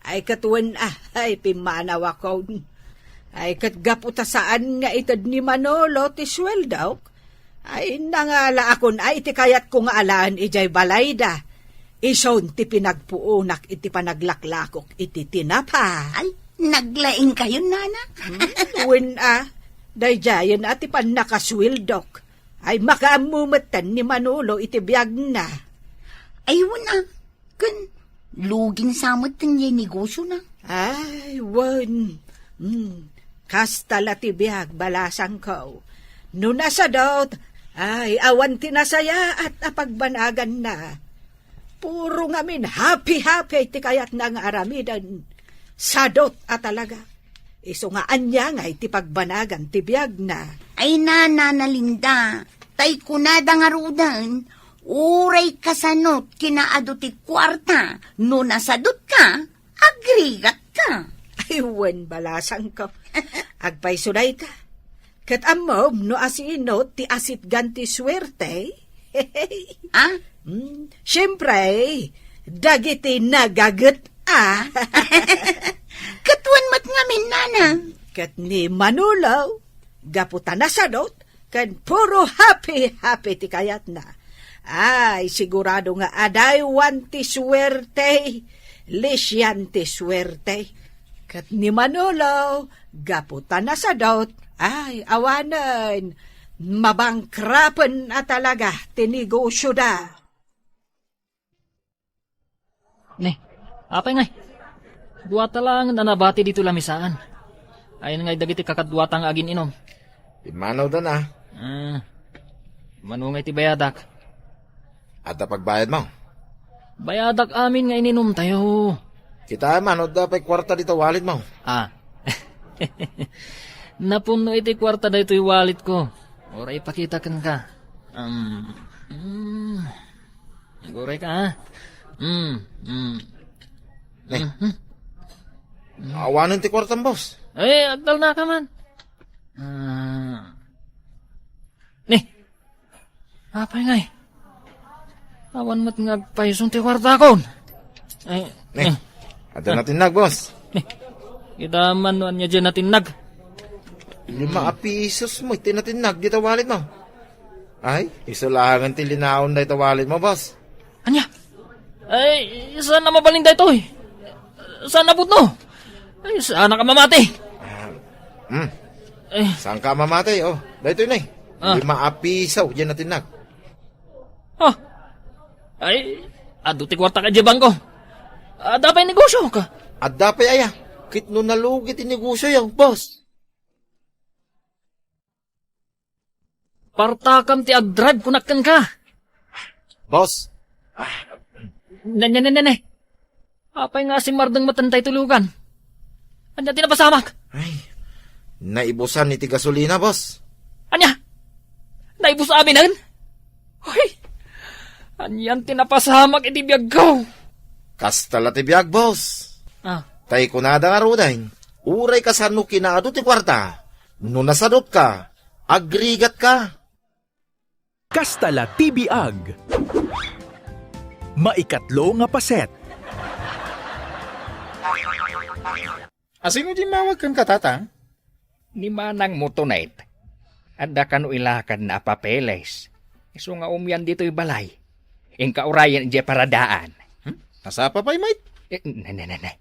Ay, ket wen a, ay, pimmanawakon. Ay, ket gapu ta saan nga ited ni Manolo ti sueldok, ay, nangalaakon a iti kayatko nga alaen idiay balayda. Isun ti pinagpuonak iti panaglaklakok iti tinapa. Ay, naglaingkayon, Nana. Hmm, wen a, daydiayen a ti pannakasueldok. Ay, makaammo metten ni Manolo iti biagna. Ay, wen a, ken lugin sa metten jay negosiona. Ay, wen. Hmm, kasta la ti biag, balasangko. No nasadot, ay, awan ti nasayaat a pagbanaganna. Puro ngamin happy-happy ti kayatna nga aramiden. Sadot a talaga. Isu nga ania ngay ti pagbanagan ti biagna. Ay, Nana Linda, tay kunada ngaruden, uray kasanot kinaadu ti kuarta, no nasadotka, agrigatka. Ay, wen, balasangko. Agpayso dayta. Ket ammom no asino ti asitgan ti suerte? Ah? Hmm, siempre, dagiti nagaget a. Ket wen met ngamin, Nana. Ket ni Manolo, gapu ta nasadot, ken puro happy-happy ti kayatna. Ay, sigurado nga adaywan ti suerte, lisian ti suerte. Ket ni Manolo, gapu ta nasadot, ay, awanen, mabangkrapen a talaga ti negosioda. Ne, apay ngay? Duata laengen a nabati ditoy lamisaan. Ayan ngay dagiti kakaduata nga agin-inom. Immanawda na. Ah, mano ngay ti bayadak? Adda pagbayadmo? Bayadak amin nga ininomtayo. Kita man, adda pay kuarta dita walletmo? Ah. Napunno iti kuarta daytoy walletko. Uray ipakita kenka. Um, mm. Aguray ka, ha? Mm, mm. Ne. Mhm. Awanen ti kuartam, boss. Eh, agdalnaka man. Ah. Ne. Apay ngay? Awan met nga agpayson ti kuartakon. Ay, Eh, eh, adda natinnag, boss. Eh, kita man no ania diay natinnag. Lima a pisos mo, iti natinnag, dita wallet mo. Ay, isu laengen ti linaon dayta wallet mo, boss. Ania? Ay, saan na mabalin daytoy? Saan na pudno? Ay, saan na ka mamati? Ah, hmm. Eh. Saan ka mamati? Oh, daytoy na eh. Ah. Lima a piso, diay natinnag. Ah. Ay, adu ti kuarta ka diay bangko. Adda pay negosyo ka? Adda pay aya. Ket no nalugi ti negosyo yo, boss. Partakam ti agdrive kunak kenka. Boss. Ne, ne, ne, ne, ne. Apay nga asimmardeng met daytoy lugan? Ania ti napasamak? Ay, naibusan iti gasolina, boss. Ania? Naibus aminen? Hoy! Anian ti napasamak iti biagko? Kasta la ti biag, boss. Ah. Tay kunada ngaruden, uray kasano kinaadu ti kuarta, no nasadutka, agrigatka. Kasta la ti biag. Maikatlo nga paset. Asino diay immawag kenka, Tatang? Ni manangmo Tonet. Adda kano ilakadna a papeles. Isu nga umian ditoy balay. Inka urayen idiay paradaan. Hmm? Nasapa pay met? Eh, ne, ne, ne, ne.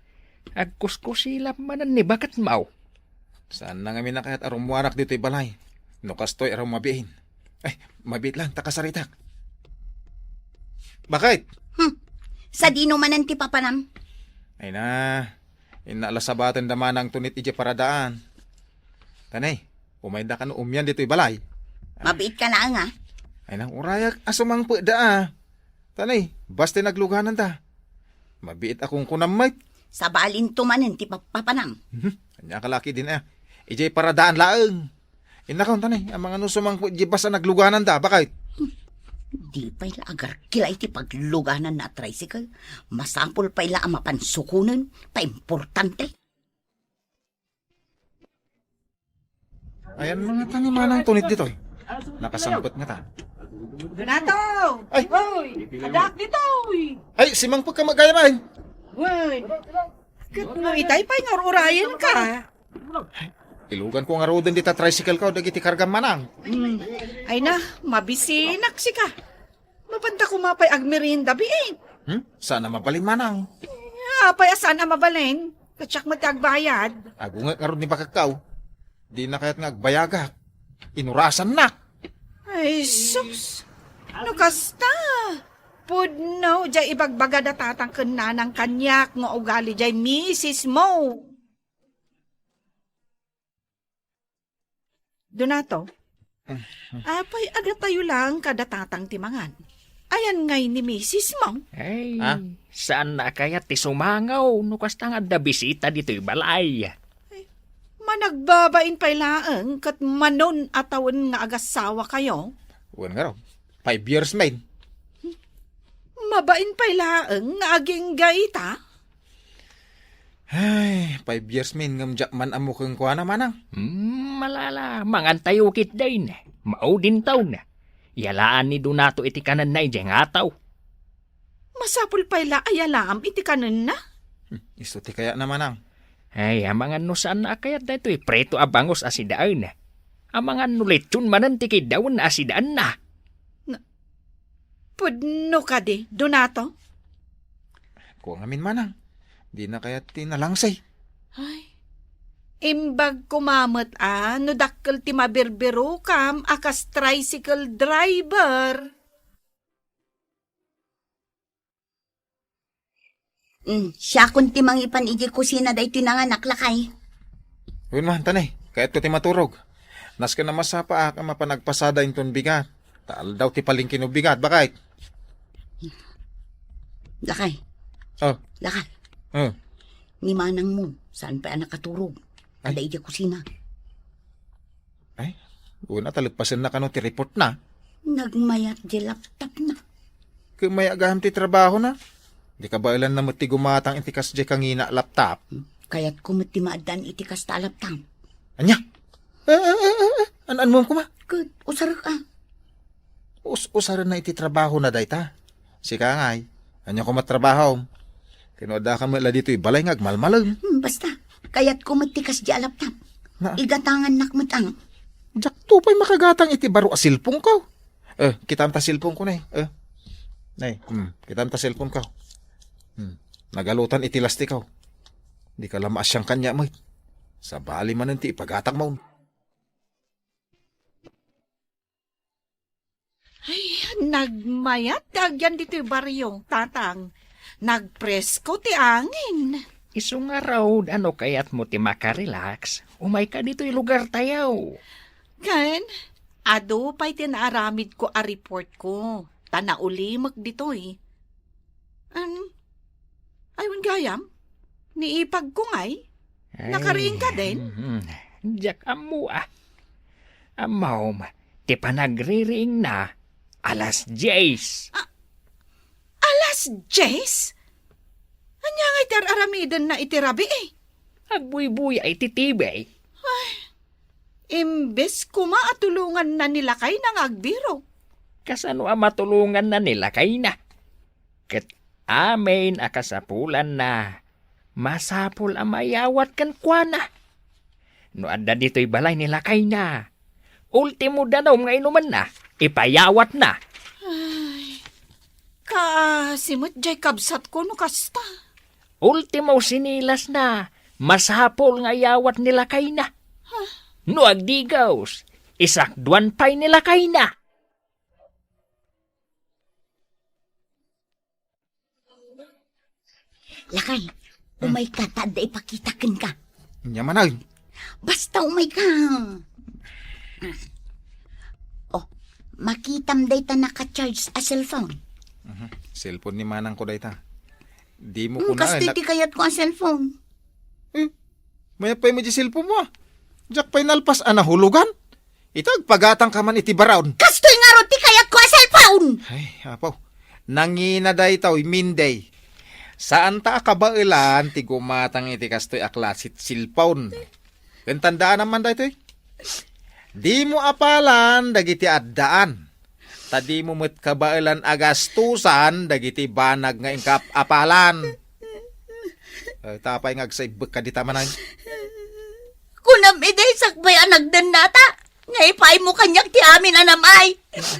Agkuskusilap manen ni baketmo. Saan na ngamin a kayat a rummuarak ditoy balay. No kastoy a rummabiin. Ay, mabiit lang, ta kasaritak. Bakit? Hmm. Sadino manen ti papanam? Ay na, inna la sabaten da manang Tonet idiay paradaan. Tanay, umayda kano umian ditoy balay. Mabiit ka laeng, ah. Ay na, urayak a sumangpet da, ah. Tanay, basta nagluganan da. Mabiit a kunkunam met. Sabalinto manen ti papapanam. Mhm. Ania ka laki din, ah. Idiay paradaan laeng. Innakon, tanay, amangan no sumangpet di basta nagluganan da, bakit? Di pay la agarkila iti pagluganan na a tricycle. Masapul pay la a mapan sukonen, ta importante. Ayan mga tani manang Tonet ditoy. Nakasangpet nga ta. Renato! Ay! Hoy! Adak ditoy! Ay, simangpet ka magayam ay! Wen! Ket no itay pay nga ur-urayen ka. Ilugan ko ngaruden dita tricycle ko, dagiti kargam manang. Hmm. Ay na, mabisinak sika. Mapanta koma pay agmerienda, biit. Hmm? Saan a mabalin, manang? Apay a saan a mabalin? Ket siak met ti agbayad. Agunget ngarud ni bakekkaw. Dina kayat nga agbayagak. Inurasannak. Ay, sus! No kasta, pudno diay ibagbaga da tatang ken nanang kaniak nga ugali diay misis mo. Donato, apay adatayo laeng kada tatang ti mangan? Ayan ngay ni misis mo? Ay, Ah? Saan na kayat ti sumangaw no kasta nga adda bisita ditoy balay? Ay, managbabain pay laeng ket manon a tawen nga agasawa kayo? Wen ngarud, five years main. Mabain pay laeng nga agingga ita? Ay, five years main ngem diak man ammo kenkuana, manang. Hmm, malala, mangantayo ketdin. Maudin taon. Yalaan ni Donato iti kanenna idiay nga ataw. Masapul pay la a yalaam iti kanenna? Hmm, isu ti kayatna, manang. Ay, amangan no saan na a kayat daytoy preto a bangus a sidaen. Amangan no lechon manen ti kiddawen a sidaenna. Na, pudno kadi, Donato? Kua ngamin, manang. Dina kayat ti nalangse. Ay, imbag koma met a no dakkel ti mabirbirokam a kas tricycle driver. Mm, siakon ti mangipan idiay kusina daytoy nanganak, lakay. Wen man, tanay, kayatko ti maturog. Nasken a masapaak a mapan agpasada inton bigat. Ta aldaw ti palengke no bigat, bakit? Lakay. Oh. Lakay. Oh. Ni manang mo, saan pay a nakaturog? Ay. Adda idiay kusina. Ay, una ta leppasenna kano ti report na. Nagmayat di laptop na. Ket mayat gayam ti trabaho na. Di kabaelan na met ti gumatang iti kasdiay kangina a laptop. Kayatko met ti maaddaan iti kasta a laptop. Ania? Eh, eh, eh, eh, eh. An-, anmuem koma? Ket, usarek a. Us-, usaren na iti trabaho na dayta. Sika ngay, ania koma trabaho? Ken no addaka met la ditoy balay nga agmalmalem. Hmm, basta, kayatko met ti kasdi a laptop. Na? Igatangannak met ang. Diakto pay makagatang iti baro a cellphone-ko. Eh, kitam ta cellphone-ko, nay. Eh. Nay, hmm, kitam ta cellphone-ko. Hmm, nagalutan iti lastiko. Dika la maasian kaniak met. Sabali manen ti ipagatangmo. Ay, nagmayat ti agyan ditoy barrio, Tatang. Nagpresko ti angin. Isu ngarud, no kayatmo ti makarelax, umayka ditoy lugartayo. Ken, adu pay ti naaramidko a reportko, ta naulimek ditoy. Em, ay, wen gayam? Ni ipagko ngay? Ay, nakariingka din? Mm, diak ammo, ah. Ammom, ti panagririingna, alas dies. Ah, alas dies? Ania ngay ti ar-aramidenna iti rabii? Agbuybuya iti T V. Ay, imbes koma a tulonganna ni lakayna nga agbirok. Kasano a matulonganna ni lakayna? Ket amin a kasapulanna, masapul a mayawat kenkuana. No adda ditoy balay ni lakayna, ultimo danum nga inumanna, ipayawatna. Ay, kaasi met jay kabsatko no kasta. Ultimo sinilasna, masapul nga iyawat ni lakayna. No agdigos, isakduan pay ni lakayna. Lakay, hmm, umayka ta adda ipakitak kenka. Ania manen? Basta umayka. Oh, makitam dayta naka-charge a cellphone. Mhm. Cellphone ni manangko dayta. Dimo Hmm, kuna, kastoy nak- ti kayatko a cellphone. Eh, mayat pay met di cellphone mo, ah. Diak pay nalpas a nahulogan. Ita, agpagatangka man iti baraon. Kastoy ngarud ti kayatko a cellphone! Ay, apo. Nangina daytoy, Minday. Saanta a kabaelan ti gumatang iti kastoy a klasit cellphone. Ken tandaanam man daytoy. Dimo apalan dagiti addaan. Ta dimo met kabaelan a gastusan dagiti banag nga inka apalan. Eh, ta apay nga agsaibbekka dita manen? Kunam idi sakbay a nagdennata, nga ipaaymo kaniak ti amin a nam-ay.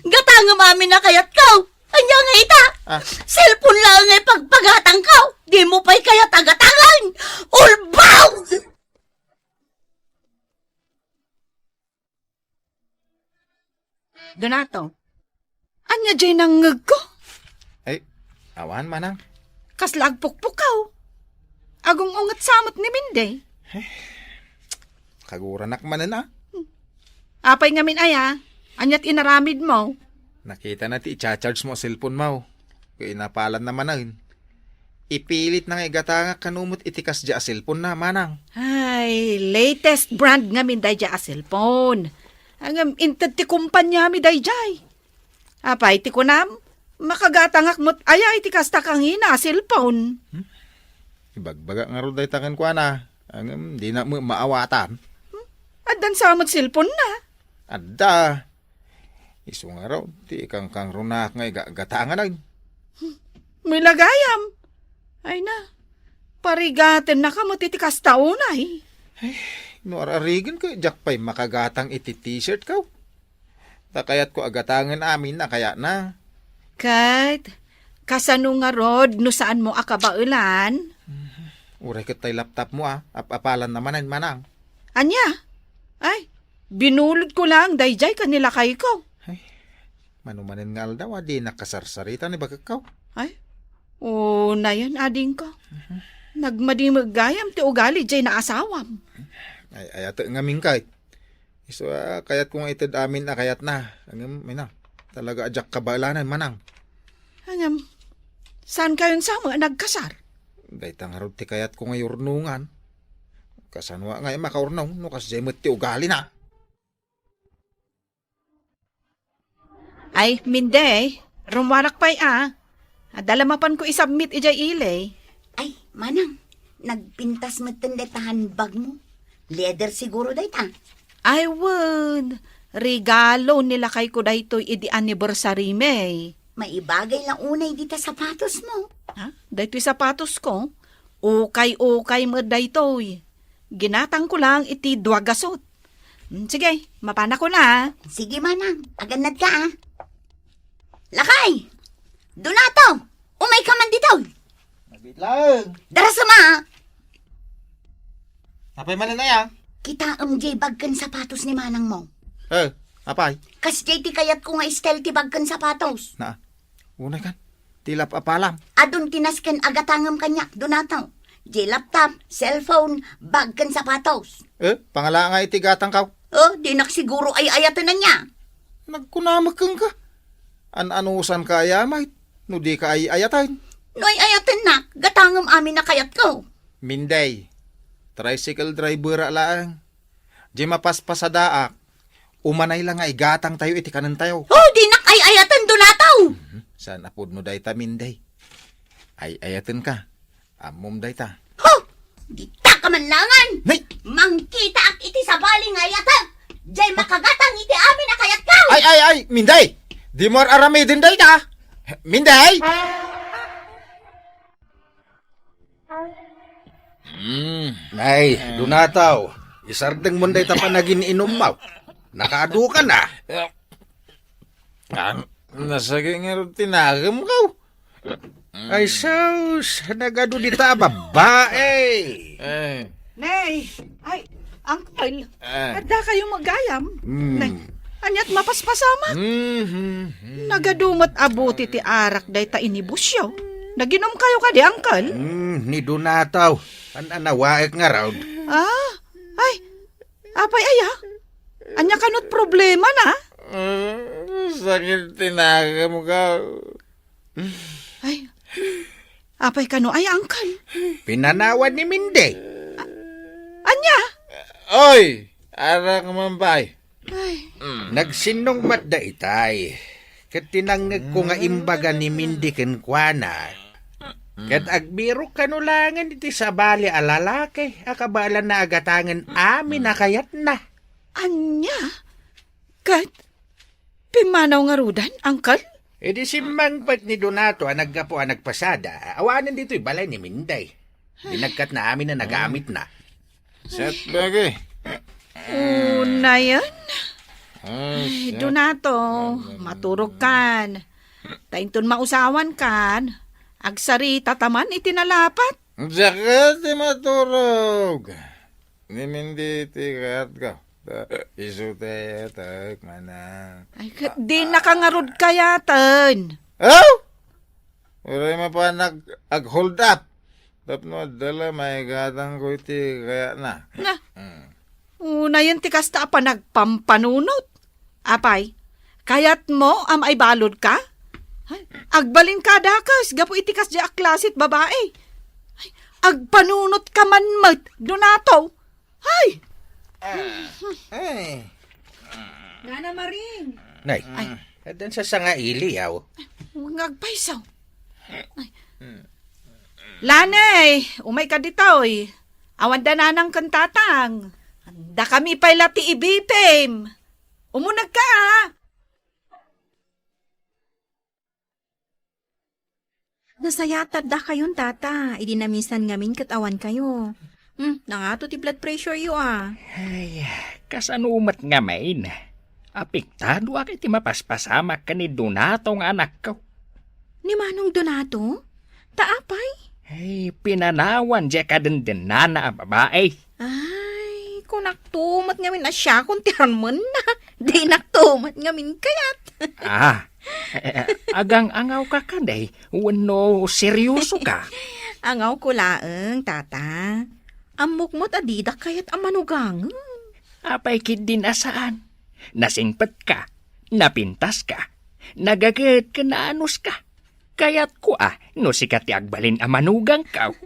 Gatangem amin a kayatko. Ania nga ita? Ah. Cellphone laeng nga ipagpagatangko. Dimo pay kayat a gatangen. Ulbaw! Donato, ania jay nangngegko? Ay, awan, manang. Kasla agpukpukaw. Agung-unget sa met ni Minday. Kaguranak manen, ah. Apay ngamin aya? Aniat inaramidmo? Nakitana ti i-charge mo a cellphone mo. Ket inapalanna manen. Ipilitna nga igatangak kano met iti kasdiay a cellphone na, manang. Ay, latest brand ngamin daydiay a cellphone. Ngem inted ti kumpaniami daydiay. Apay ti kunam, makagatangak met aya iti kasta kangina a cellphone? Hmm? Ibagbaga ngarud dayta kenkuana. Ngem dina met maawatan. Hmm? Addan sa met cellphone na? Adda. Isu ngarud, ti ikangkangrunak nga igagatangan. Milagayam. Ay na, parigatennaka met iti kasta unay. Ay, no ar-arigen ket diak pay makagatang iti t-shirt ko. Ta kayatko a gatangen amin a kayatna. Ket, kasano ngarud no saanmo a kabaelan? Uray ket tay laptop mo a, ap-apalan na manen, manang. Ania? Ay, binulodko lang daydiay ken ni lakayko. Ay, mano manen nga aldaw a di nakasarsarita ni bakekko. Ay, unayen adingko. Mhm. Nagmadi met gayam ti ugali jay naasawam. Ay, ayat ngamin kay. Isu a kayatko nga ited amin a kayatna. Ngem, ina, talaga a diak kabaelanen, manang. Ngem, saan kayon sa met a nagkasar? Dayta ngarud ti kayatko nga yurnongan. Kasano nga makaurnong no kasdiay met ti ugalina? Ay, Minday, rummuarak pay a. Adda la mapanko i-submit idiay ili. Ay, manang, nagpintas metten dayta handbag mo. Leather siguro dayta. Ay, wen. Regalo ni lakayko daytoy idi anniversary mi. Maibagay la unay dita sapatosmo. Ha? Daytoy sapatosko, ukay-ukay met daytoy. Ginatangko lang iti dua gasut. Hmm, sige, mapanakon a. Sige, manang. Agannadka a. Lakay! Donato! Umayka man ditoy! Nabit laeng. Darasem a! Apay manen aya? Kitaem jay bag ken sapatos ni manangmo. Eh, apay? Kasjay ti kayatko nga style ti bag ken sapatos. Na, unay kan. Ti lap-apalam. Adun ti nasken a gatangem kaniak, Donato. Jay laptop, cellphone, bag ken sapatos. Eh, pangala nga iti gatangko. Oh, dinak siguro ay-ayaten ania. Nagkunamek kenka. An-anusanka aya met no dika ay-ayaten? No ay-ayatennak, gatangem amin a kayatko. Mindey, tricycle driver-ak laeng. Di mapaspasadaak, umanay la nga igatangtayo iti kanentayo. Oh, dinak ay-ayaten, Donato! Mhm. Saan a pudno dayta, Mindey? Ay-ayatenka. Ammom dayta. Huh! Dita ka man langan! Nay! Mangkitaak iti sabali nga ayatek! Jay makagatang iti amin a kayatko! Ay, ay, ay! Minday! Dimo ar-aramiden dayta! Minday! Mm. Nay, Donataw, isardengmon dayta panagin-inummo. Nakaadu ka na. Ah, nasagi ngarud ti nagemko. Ay, sus, nagadu dita a babbai. Eh. Nay, ay, Uncle, Eh. Adda kayo magayam? Mm. Nay, aniat mapaspasamak? Mm-hmm. Nagadu met a buti ti arak dayta inibusyo. Naginumkayo kadi, Uncle? Mm, ni Donataw. An-anawaek ngarud. Ah, ay, apay aya? Ania kanot problema na? Ah, sakit ti nagemko. Ay, apay kano ay, Uncle? Pinanawan ni Minday. A-, ania? Oy, arak man pay. Ay. Nagsinnong met daytay. Ket tinangngegko nga imbaga ni Minday kenkuana. Ket agbirok kano laengen iti sabali a lalaki a kabaelanna a gatangen amin a kayatna. Ania? Ket pimmanaw ngaruden, Uncle? Idi simmangpet ni Donato a naggapu a nagpasada, awanen ditoy balay ni Minday. Dinagkatna amin a nagamitna. Saan pay? Unayen? Ay, Donato, maturogkan. Ta inton mausawankan, agsarita ta man iti nalapat. Diak ti maturog. Ni Minday ti kayatko. Ta isu ti ayatek, manang. Ay, ket dinaka ngarud kayaten. Aw! Uray mapan ag-, ag-hold up. Tapno adda la maigatangko iti kayatna. Na. Mm. Unayen ti kasta a panagpampanunot. Apay, kayatmo a maibaludka? Ay, agbalinka a dakes gapu iti kasdiay a klase ti babai. Ay, agpanunotka man met, Donato. Ay! Ay. Nana Maring. Nay, ay, addan sa sangaili, aw. Nga agpayso. Ay. Lanay, umayka ditoy. Awan da nanang ken tatang. Dakami pay la ti ibipim. Umunegka, a. Nasayaat ta addakayon, tata, idi namisan ngamin ket awankayo. Hmm, nangato ti blood pressure-yo, a. Ay, kasano met ngamin? Apektadoak iti mapaspasamak ken ni Donato nga anakko. Ni Manong Donato? Ta apay? Ay, pinanawan diay kadendennana a babai. Ay, kunakto met ngamin a siakon ti armenna. Dinakto met ngamin kayat. Ah, eh, eh, agang-angawka kadi wenno seriosoka? Angawko laeng, tata. Ammok met a didak kayat a manugangen. Apay ketdin a saan? Nasingpetka, napintaska, nagaget ken naanuska. Kayatko a no sika ti agbalin a manugangko.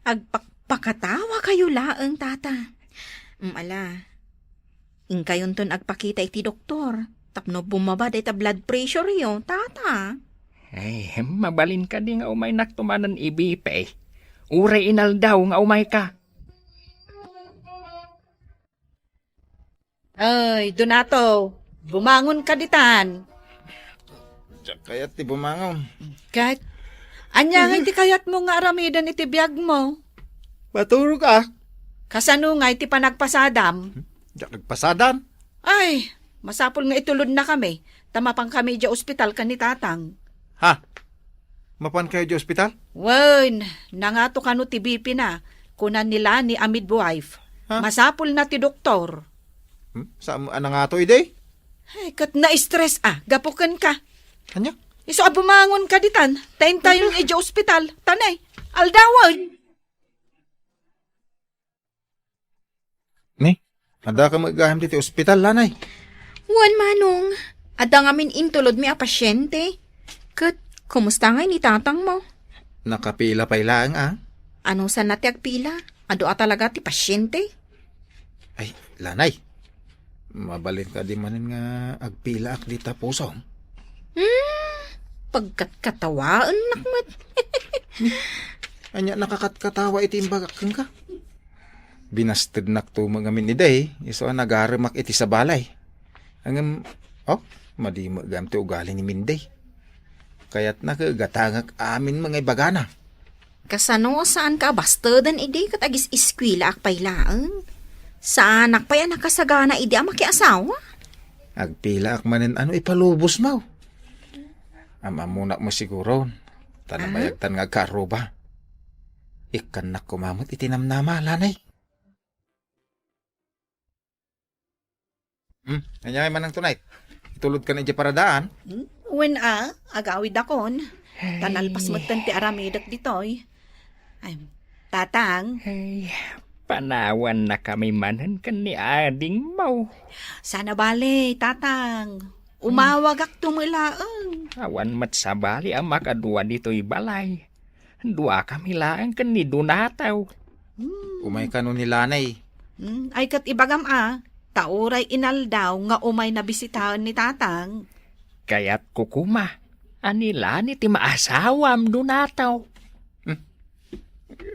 Agpakpakatawakayo laeng, tata. Mm, ala. Inkayonton agpakita iti doktor tapno bumaba dayta blood pressure-yo, tata. Ay, mabalin kadi nga umaynakto manen ibipim? Uray inaldaw nga umayka. Ay, Donato, bumangonka ditan. Diak kayat ti bumangon. Ket, ania ngay ti kayatmo nga aramiden iti biagmo? Maturog, a. Kasano ngay ti panagpasadam? Diak nagpasadam. Ay, masapul nga itulodnakami, ta mapankami idiay ospital ken ni Tatang. Ha? Mapankayo idiay ospital? Wen, nangato kano ti B P na, kuna ni Lani a midwife. Ha? Masapulna ti doktor. Hmm? Saan a nangato idi? Ay, ket na-stress a, gapu kenka. Ania? Isu a bumangonka ditan, ta intayon idiay ospital, ta ne, aldawen. Ni, adda ka met gayam ditoy ospital, Lanay? Wen, Manong. Adda ngamin intulodmi a pasiente. Ket, kumusta ngay ni tatangmo? Nakapila pay laeng, a. Ano sana ti agpila? Adu a talaga ti pasiente? Ay, Lanay. Mabalin kadi manen nga agpilaak dita pusom? Hmm, pagkatkatawaennak met. Ania nakakatkatawa iti imbagak kenka? Binastednakto met ngamin idi, isu a nagaremak iti sabali. Ngem, oh, madi met gayam ti ugali ni Minday. Kayatna ket gatangek amin met nga ibagana. Kasano saanka a basteden idi ket agis-eskuelaak pay laeng? Saanak pay a nakasagana idi a makiasawa? Agpilaak manen ano ipalubosmo. Am-ammonak met siguro, ta nabayagtan nga agkaarruba. Ikkannak koma met iti namnama, Lanay. Hmm, ania ngay manang tonight? Itulodkan idiay paradaan? Hmm? Wen a, agawidakon. Ta nalpas metten ti aramidek ditoy. Ay, Tatang. Ay, panawannakami manen ken ni adingmo. Sana bale, Tatang. Umawagakto met laeng. Awan met sabali a makadua ditoy balay. Duakami laeng ken ni Donato. Hmm. Umay kano ni Lanay. Hmm, ay ket ibagam a, ta uray inaldaw nga umay nabisitaen ni Tatang. Kayatko koma a ni Lani ti maasawam, Donato. Hmm.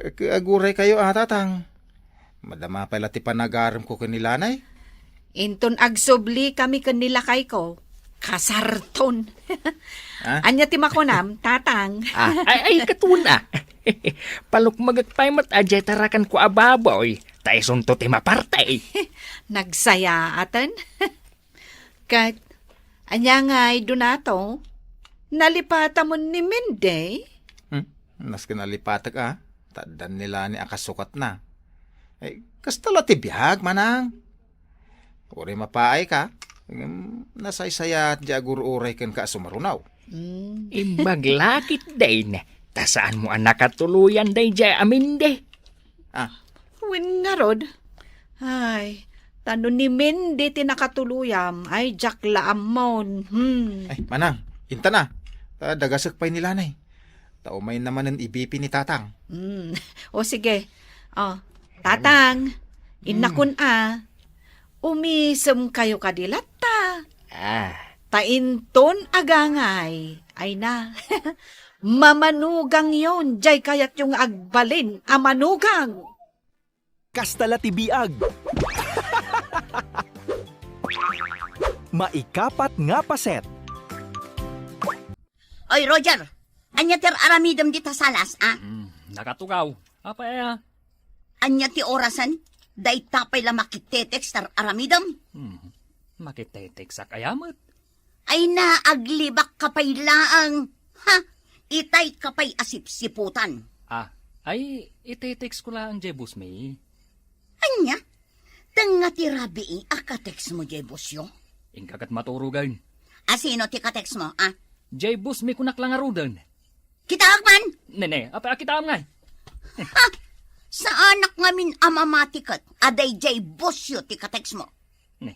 Ag-, aguraykayo a, Tatang. Madama pay la ti panagaremko ken ni Lanay. Inton agsublikami ken ni lakayko, kasarton. Ah? Ania ti makunam, Tatang? Ah, ay, ay, ket wen a. Palukmegek pay met a diay tarakanko a baboy, ta isunto ti maparte. Nagsayaaten? Ket, ania ngay, Donato? Nalipatamon ni Minday? Hmm, nasken nalipatek a, ta addan ni Lani a kasukatna. Eh, kasta la ti biag, manang. Uray mapaayka, ngem nasaysayaat diay agur-uray kenka a sumaruno. Hmm. Imbag la ketdin, ta saanmo a nakatuloyan daydiay a Minday. Ah. Wen ngarud. Ay, ta no ni Minday ti nakatuloyam, ay, diak la ammon. Hmm. Ay, manang, intan a. Ta dagasek pay ni Lanay. Ta umayna manen ibipi ni Tatang. Hmm. O, sige. O, Tatang, innakon a. Umisemkayo kadi latta. Ah. Ta inton agangay, ay na. Mamanugangyon, diay kayatyo nga agbalin a manugang. Kasta la ti biag. Maikapat nga paset. Oy, Roger, ania ti ar-aramidem dita salas, a? Hmm, nakatugaw. Apay aya? Ania ti orasen? Dayta pay la makitetext ti ar-aramidem? Hmm, makitetext ak aya met? Ay na, aglibakka pay laeng. Ha? Itayka pay a sipsiputan. Ah, ay, itetext ko laeng diay boss mi. Ania? Tengnga ti rabii a katextmo diay bossyo? Inka ket maturogen. A sino ti katextmo, a? Diay boss mi kunak la ngaruden. Kitaek man? Nene, apay a kitaem ngay? Ha? Saanak ngamin a mamati ket a daydiay bossyo ti katextmo. Ne.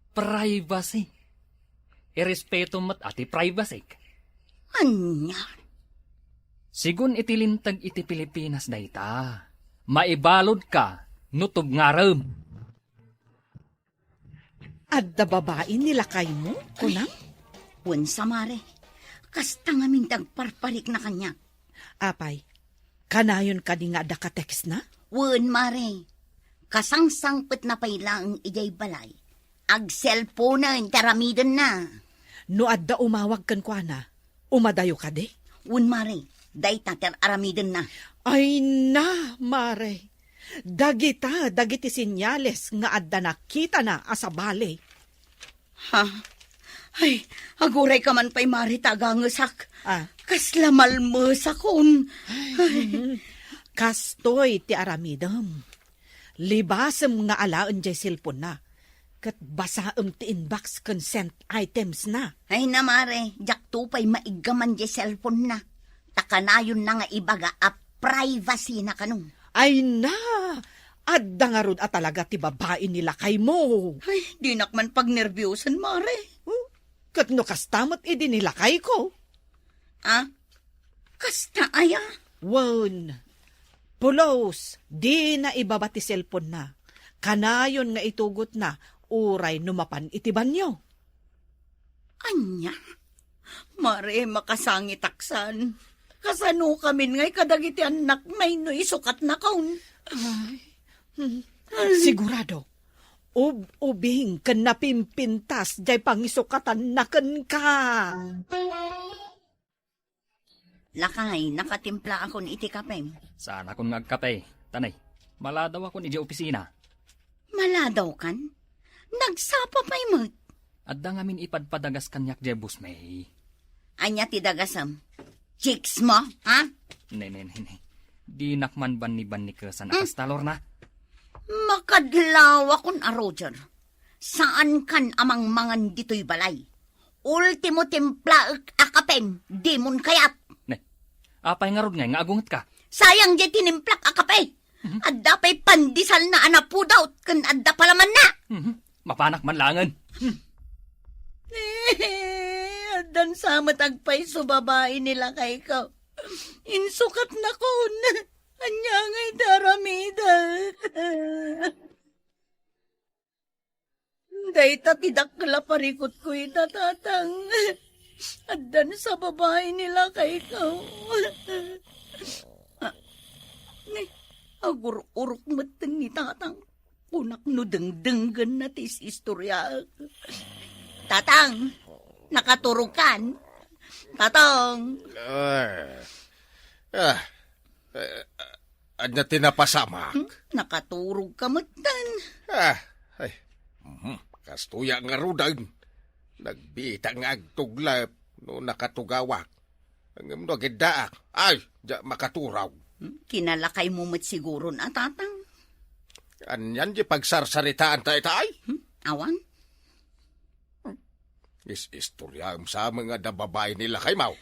Privacy. Irespetom met a ti privacyk. Ania? Sigun iti linteg iti Pilipinas dayta, maibaludka no tubngarem. Adda babai ni lakaymo, kunam? Wen sa, mare. Kasta ngamin ti agparparikna kaniak. Apay, kanayon kadi nga adda ka-textna? Wen, mare. Kasangsangpetna pay laeng idiay balay. Agselponen ti aramidenna. No adda umawag kenkuana, umadayo kadi? Wen, mare, dayta ti ar-aramidenna. Ay na, mare. Dagita dagiti senyales nga adda nakitana a sabali. Ha? Ay, agurayka man pay, mare, ta agangesak. Ah. Kasla malmesakon. Ay, kastoy ti aramidem. Libasem nga alaen jay cellphone-na, ket basaem ti inbox ken sent items-na. Ay na, mare, diakto pay maiggaman jay cellphone-na. Ta kanayonna nga ibaga a privacy-na kano. Ay na! Adda ngarud a talaga ti babai ni lakaymo. Ay, dinak man pagnerbiusen, mare. Hmm? Ket no kasta met idi ni lakayko? Ah? Kasta aya? Wen, pulos, dina ibaba ti cellphone-na. Kanayon nga itugotna uray no mapan iti banyo. Ania? Mare, makasangitaksan. Kasanokamin ngay kadagiti annakna no isukatnakon? Ay, hmm. Sigurado, ub-ubing ken napimpintas jay pangisukatanna kenka. Lakay, nakatimplaakon iti kapem. Saanakon nga agkape, tanay. Maladawakon idiay opisina. Maladawkan? Nagsapa pay met. Adda ngamin ipadpadagas kaniak diay busmi. Ania ti dagasem? Chicks mo, ha? Ne, ne, ne, ne. Dinak man banni-bannikesan a Hmm? kasta, Lorna. Makadlawakon a, Roger. Saankan a mangmangan ditoy balay. Ultimo timplaek a kapem, dimon kayat. Ne, apay ngarud ngay nga agungetka? Sayang jay tinimplak a kape. Mhm. Adda pay pandisalna a napudot ken adda palamanna. Mhm. Mapanak man laengen. Addan sa met agpayso babai ni lakayko. Insukatnakon. Ania ngay ti aramidek? Dayta ti dakkel a parikutko ita, Tatang. Addan sa babai ni lakayko. Ah, ni, agur-urok metten ni Tatang. Kunak no dengdenggenna ti is-istoriaek. Tatang, nakaturogkan? Tatang. Ah, ah, eh, ania ti napasamak? Hmm? Nakaturogka metten. Ah, ay. Mhm, kastoy a ngaruden. Nagbita nga agtuglep no nakatugawak. Ngem no agiddaak, ay, diak makaturog. Hmm? Kinalakaymo met siguron a, Tatang. Anian ti pagsarsaritaanta ita, ay? Hmm? Awan? Is-istoriaem sa met nga adda babai ni lakaymo.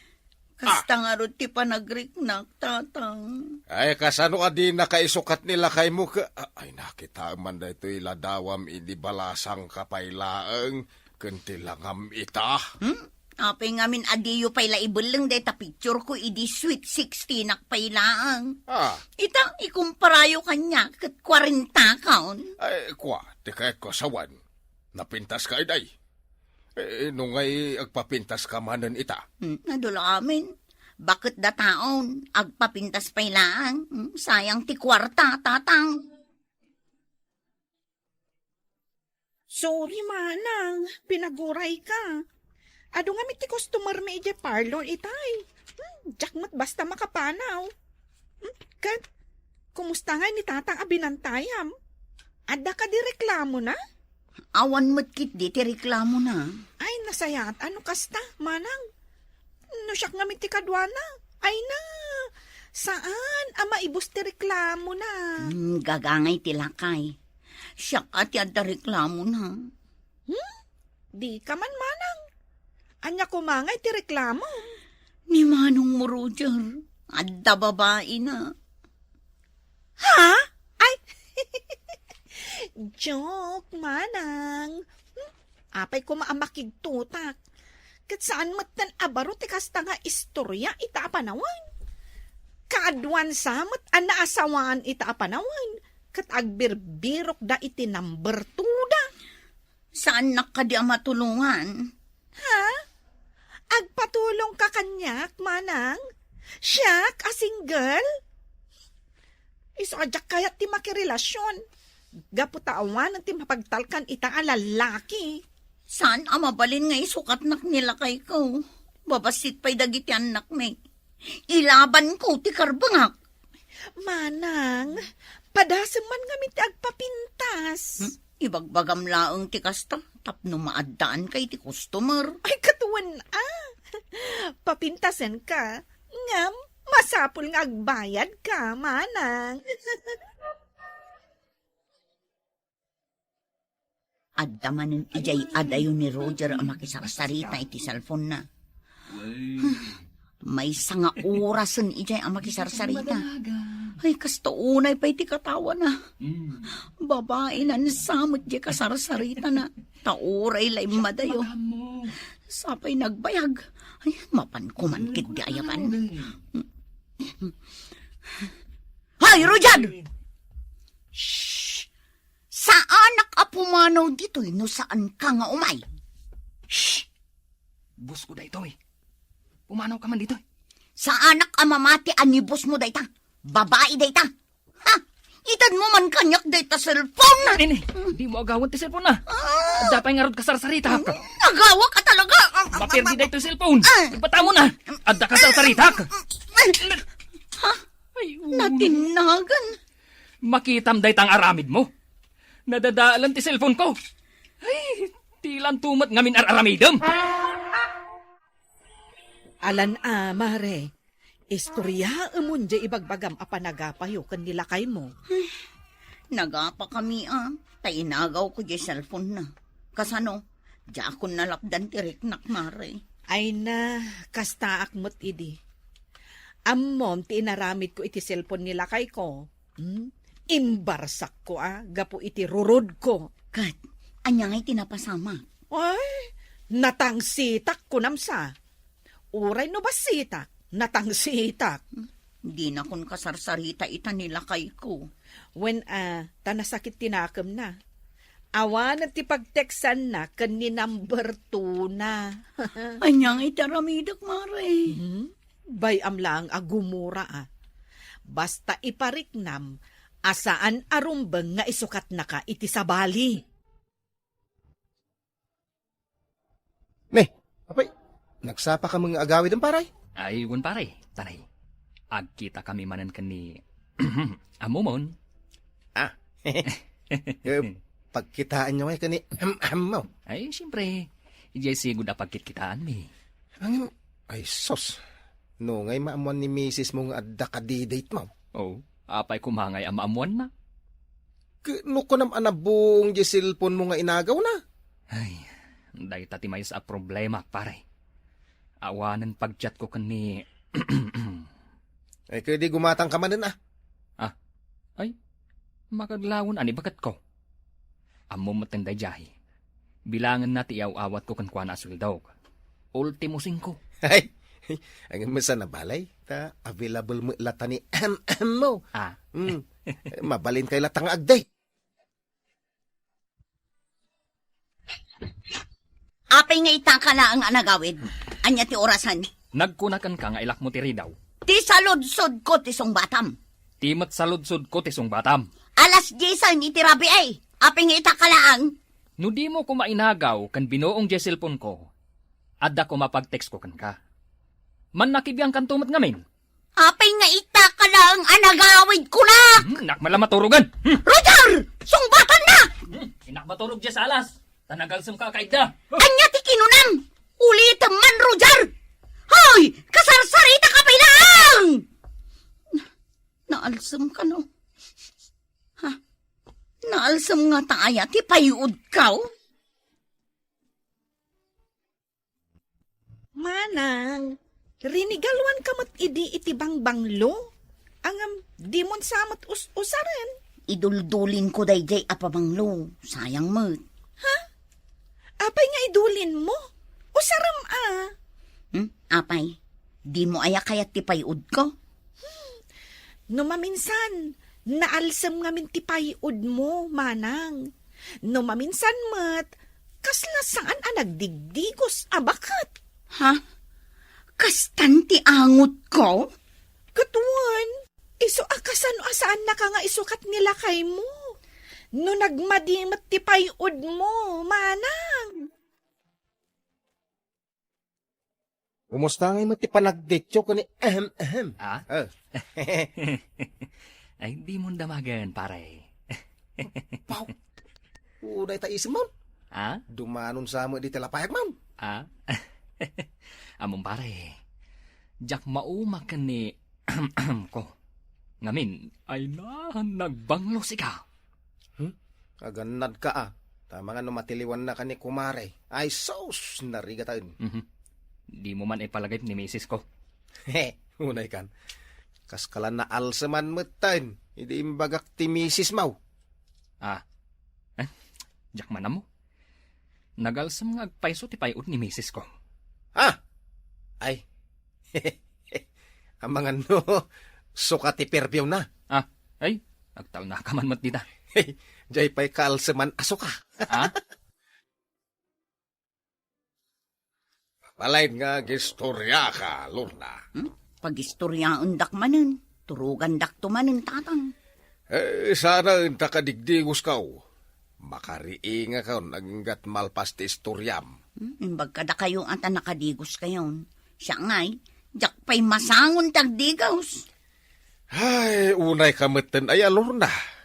Kasta Ah! ngarud ti panagriknak, Tatang. Ay, kasano a dinaka isukat ni lakaymo ke-, a-, ay, nakitaem man daytoy ladawam idi balasangka pay laeng ken ti langam ita. Hmm? Apay ngamin a diyo pay la ibelleng dayta picture ko idi sweet sixteenak pay laeng. Ah. Ita, ikumparayo kaniak ket kwarenta kaon. Ay, kua, ti kayatko a sawen. Napintaska idiay. Eh, no ngay agpapintaska manen ita? Hmm, nadul amin. Baket dataon, agpapintas pay laeng. Hmm, sayang ti kuarta, Tatang. Sorry, Manang. Pinagurayka. Adu ngamin ti customer mi idiay parlor itay. Hmm, diak met basta makapanaw. Hmm, ket, kumusta ngay ni Tatang a binantayam? Adda kadi reklamona? Awan met ketdi ti reklamona. Ay, nasayaat. Ano kasta, Manang? No siak ngamin ti kaduana? Ay na, saan a maibus ti reklamona? Hmm, gagangay ti lakay. Siak a ti adda reklamona. Hmm? Dika man, Manang. Ania koma ngay ti reklamo? Ni manongmo, Roger, adda babaina. Ha? Ay! Joke, Manang. Hmm? Apay koma a makigtutak. Ket saan metten a baro ti kasta nga istoria ita a panawen. Kaaduan sa met a naasawaan ita a panawen, ket agbirbirokda iti number two da. Saannak kadi a matulongan? Ha? Agpatulongka kaniak, Manang? Siak a single? Isu a diak kayat ti makirelasyon. Gapu ta awanen ti mapagtalkan ita a lallaki. Saan a mabalin nga isukatnak ni lakayko. Babassit pay dagiti annakmi. Ilabanko ti karbengak. Manang, padasem man ngamin ti agpapintas. Hmm? Ibagbagam laeng ti kasta, tapno maaddaanka iti customer. Ay, katuan a. Papintasenka. Ngem, masapul nga agbayadka, manang. Adda manen idiay adayo ni Roger a makisarsarita iti cellphone-na. Maysa nga orasen idiay a makisarsarita. Ay, kasta unay pay ti katawana. Babaina sa met diay kasarsaritana. Ta uray la immadayo. Sapay nagbayag. Ay, mapanko man ketdi ayaban. Hoy, Roger! Shh! Saanak a pumanaw ditoy no saanka nga umay. Shh! Boss ko daytoy. Pumanaw ka man ditoy. Saanak a mamati a ni boss mo dayta. Babai dayta. Ha? Itedmo man kaniak dayta cellphone. Nini, di mo agawan ti cellphone na. Ah. Adda pay ngarud kasarsaritak. Nagawak a talaga. Maperdi daytoy cellphone. Ah. Ibata mo na. Adda kasarsaritak. Ha? Ay, uno. Natinnagan. Makitam dayta nga aramid mo. Nadadalan ti cellphone ko. Ay, ti lanto met ngamin ar-aramidem. Alan a, mare. Istoryaem diay ibagbagam a panagapayo ken ni lakaymo. Ay, nagapakami a, ta inagawko diay cellphone-na. Kasano, diakon nalapdan ti riknak, mare. Ay na, kastaak met idi. Ammom ti inaramidko iti cellphone ni lakayko. Hmm? Imbarsakko a, gapu iti rurodko. Ket, ania ngay ti napasamak? Ay, natangsitak, kunam sa. Uray no bassitak, natangsitak. Dinakon kasarsarita ita ni lakayko. Wen a, ta nasakit ti nakemna. Awanen ti pagteksanna ken ni number two-na. Ania nga iti aramidek, mare? Hmm? Bay-am laeng a gumura a. Basta ipariknam a saan a rumbeng nga isukatnaka iti sabali. Ne, apay, nagsapa ka met nga agawid, paray? Ay, wen, pare, tanay. Agkita kami manen ken ni Amumon. Ah. Eh, pagkitaanyo ngay ken ni Ammo? Ay, siyempre. Idiay sigud a pagkitkitaanmi. Ang, ay, sus. No, ngay maammuan ni misis mo nga adda kadi-date mo? Oh, apay koma ngay a maammuanna? Ke-, no kunam a nabung di cellphone mo nga inagawna? Ay, dayta ti maysa a problema, pare. Awanen pagchat ko ken ni Ay, kadi gumatang ka manen, ah. Ah, ay, makaglawen a ni baketko. Ammom met daydiay. Bilangenna ti iaw-awatko kenkuana a sueldok. Ultimo singko. Ay, ay, ang masa na balay, ta available mo lata ni M M mo. Ah. Hmm. Mabalin kay lata nga agday. Apay nga itaka laeng a nagawid? Ania ti orasen? Nagkunakan ka nga ilakmo ti ridaw. Ti saludsodko ti sungbatam. Ti met saludsodko ti sungbatam. Alas diesen iti rabii. Apay nga itaka laeng? No dimo koma inagaw ken binuong diay cellphone ko, adda koma pagtextko kenka. Mannakibiangkanto met ngamin. Apay nga itaka laeng a nagawid kunak? Hmm, innak man la maturogen. Hmm. Roger! Sungbatanna! Hmm, innak maturog diay salas. Ta nagalsem ka kaidda. Ania ti kinunam? Ulitem man, Roger! Hoy! Kasarsarita ka pay laeng! Na-, naalsem ka, no? Ha? Naalsem ngata aya ti payudko? Manang, rinigaluanka met idi iti bangbanglo? Ngem, dimon sa met us-usaren? Iduldulinko daydiay a pabanglo. Sayang met. Ha? Apay nga idulinmo? Usarem a. Hmm? Apay, dimo aya kayat ti payudko? No maminsan, naalsem ngamin ti payudmo, manang. No maminsan met, kasla saan a nagdigdigos a baket. Ha? Kastan ti angotko? Ket wen, isu a kasano a saannaka nga isukat ni lakaymo. No nagmadi met ti payudmo, manang. Kumusta ngay met ti panagdetyo ken ni ehem, ehem? Ah? Ah. Ay, di mon damagen, pare. Pau. Uday ta isim, man. Ah? Dumanon sa met di talapayag, man. Ah? Amom, pare. Diak mauma ken ni ko. Ngamin, ay na, nagbanglo sika. Hmm? Agannad ka, ah. Tama nga no matiliwan na ka ni kumare. Ay, sus, narigataen. Mhm. Di mo man ipalagip ni misis ko. He, unay kan. Kas kala naalseman metten, idi imbagak ti misis mo. Ah. Eh, diak man ammo. Nagalsem nga agpayso ti pay-od ni misis ko. Ah! Ay. Amangan no, suka ti perfume na. Ah, ay, agtalna ka man met dita. Jay pay kalseman a suka. Ah? Balain nga agistorya ka, Lorna. Hmm? Pagistoryaendak manen. Turugandak to manen, tatang. Eh, sana enta kadigdigos kaw. Makariingakon aginggat malpas ti istoryam. Hmm, imbag kadakayo a ta nakadigos kayon. Siya ngay, diak pay masangon ti agdigos. Ay, unay ka metten aya, Lorna.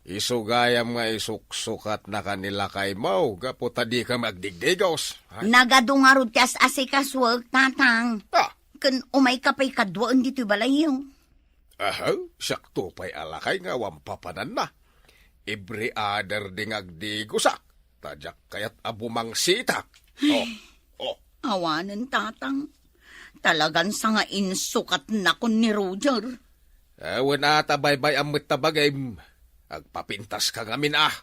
Isu gayam nga isuksukatnaka ni lakaymo gapu ta dika agdigdigos. Ay. Nagadu ngarud ti as-asikasuek, tatang. Ah. Ken umayka pay kaduaen ditoy balayyo. Aha, siakto pay a lakay nga awan papananna. Every other day nga agdigosak, ta diak kayat a bumangsitak. Oh, oh. Awanen, tatang. Talagan sa nga insukatnakon ni Roger. Eh, wen a ta baybay-am met ta bagim. Agpapintaska ngamin, ah.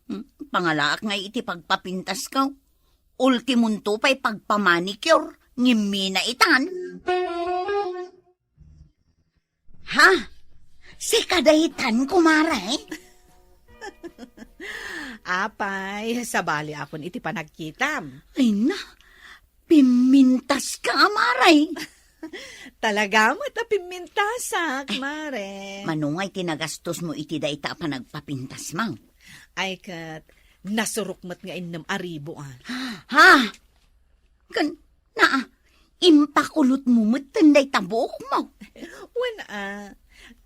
Hmm, pangalaak ngay iti pagpapintasko. Ultimonto pay pagpamanicure, ngem mina itan. Ha? Sika daytan, kumare? Apay, sabali akon iti panagkitam. Ay na, pimmintaska, mare. Talaga met a pimmintasak, mare. Mano ngay ti nagastos mo iti dayta a panagpapintas mo? Ay ket, nasurok met nga innem a ribu, ah. Ha? Ken, naa, impakulot mo met ten dayta buok mo. Wen, ah,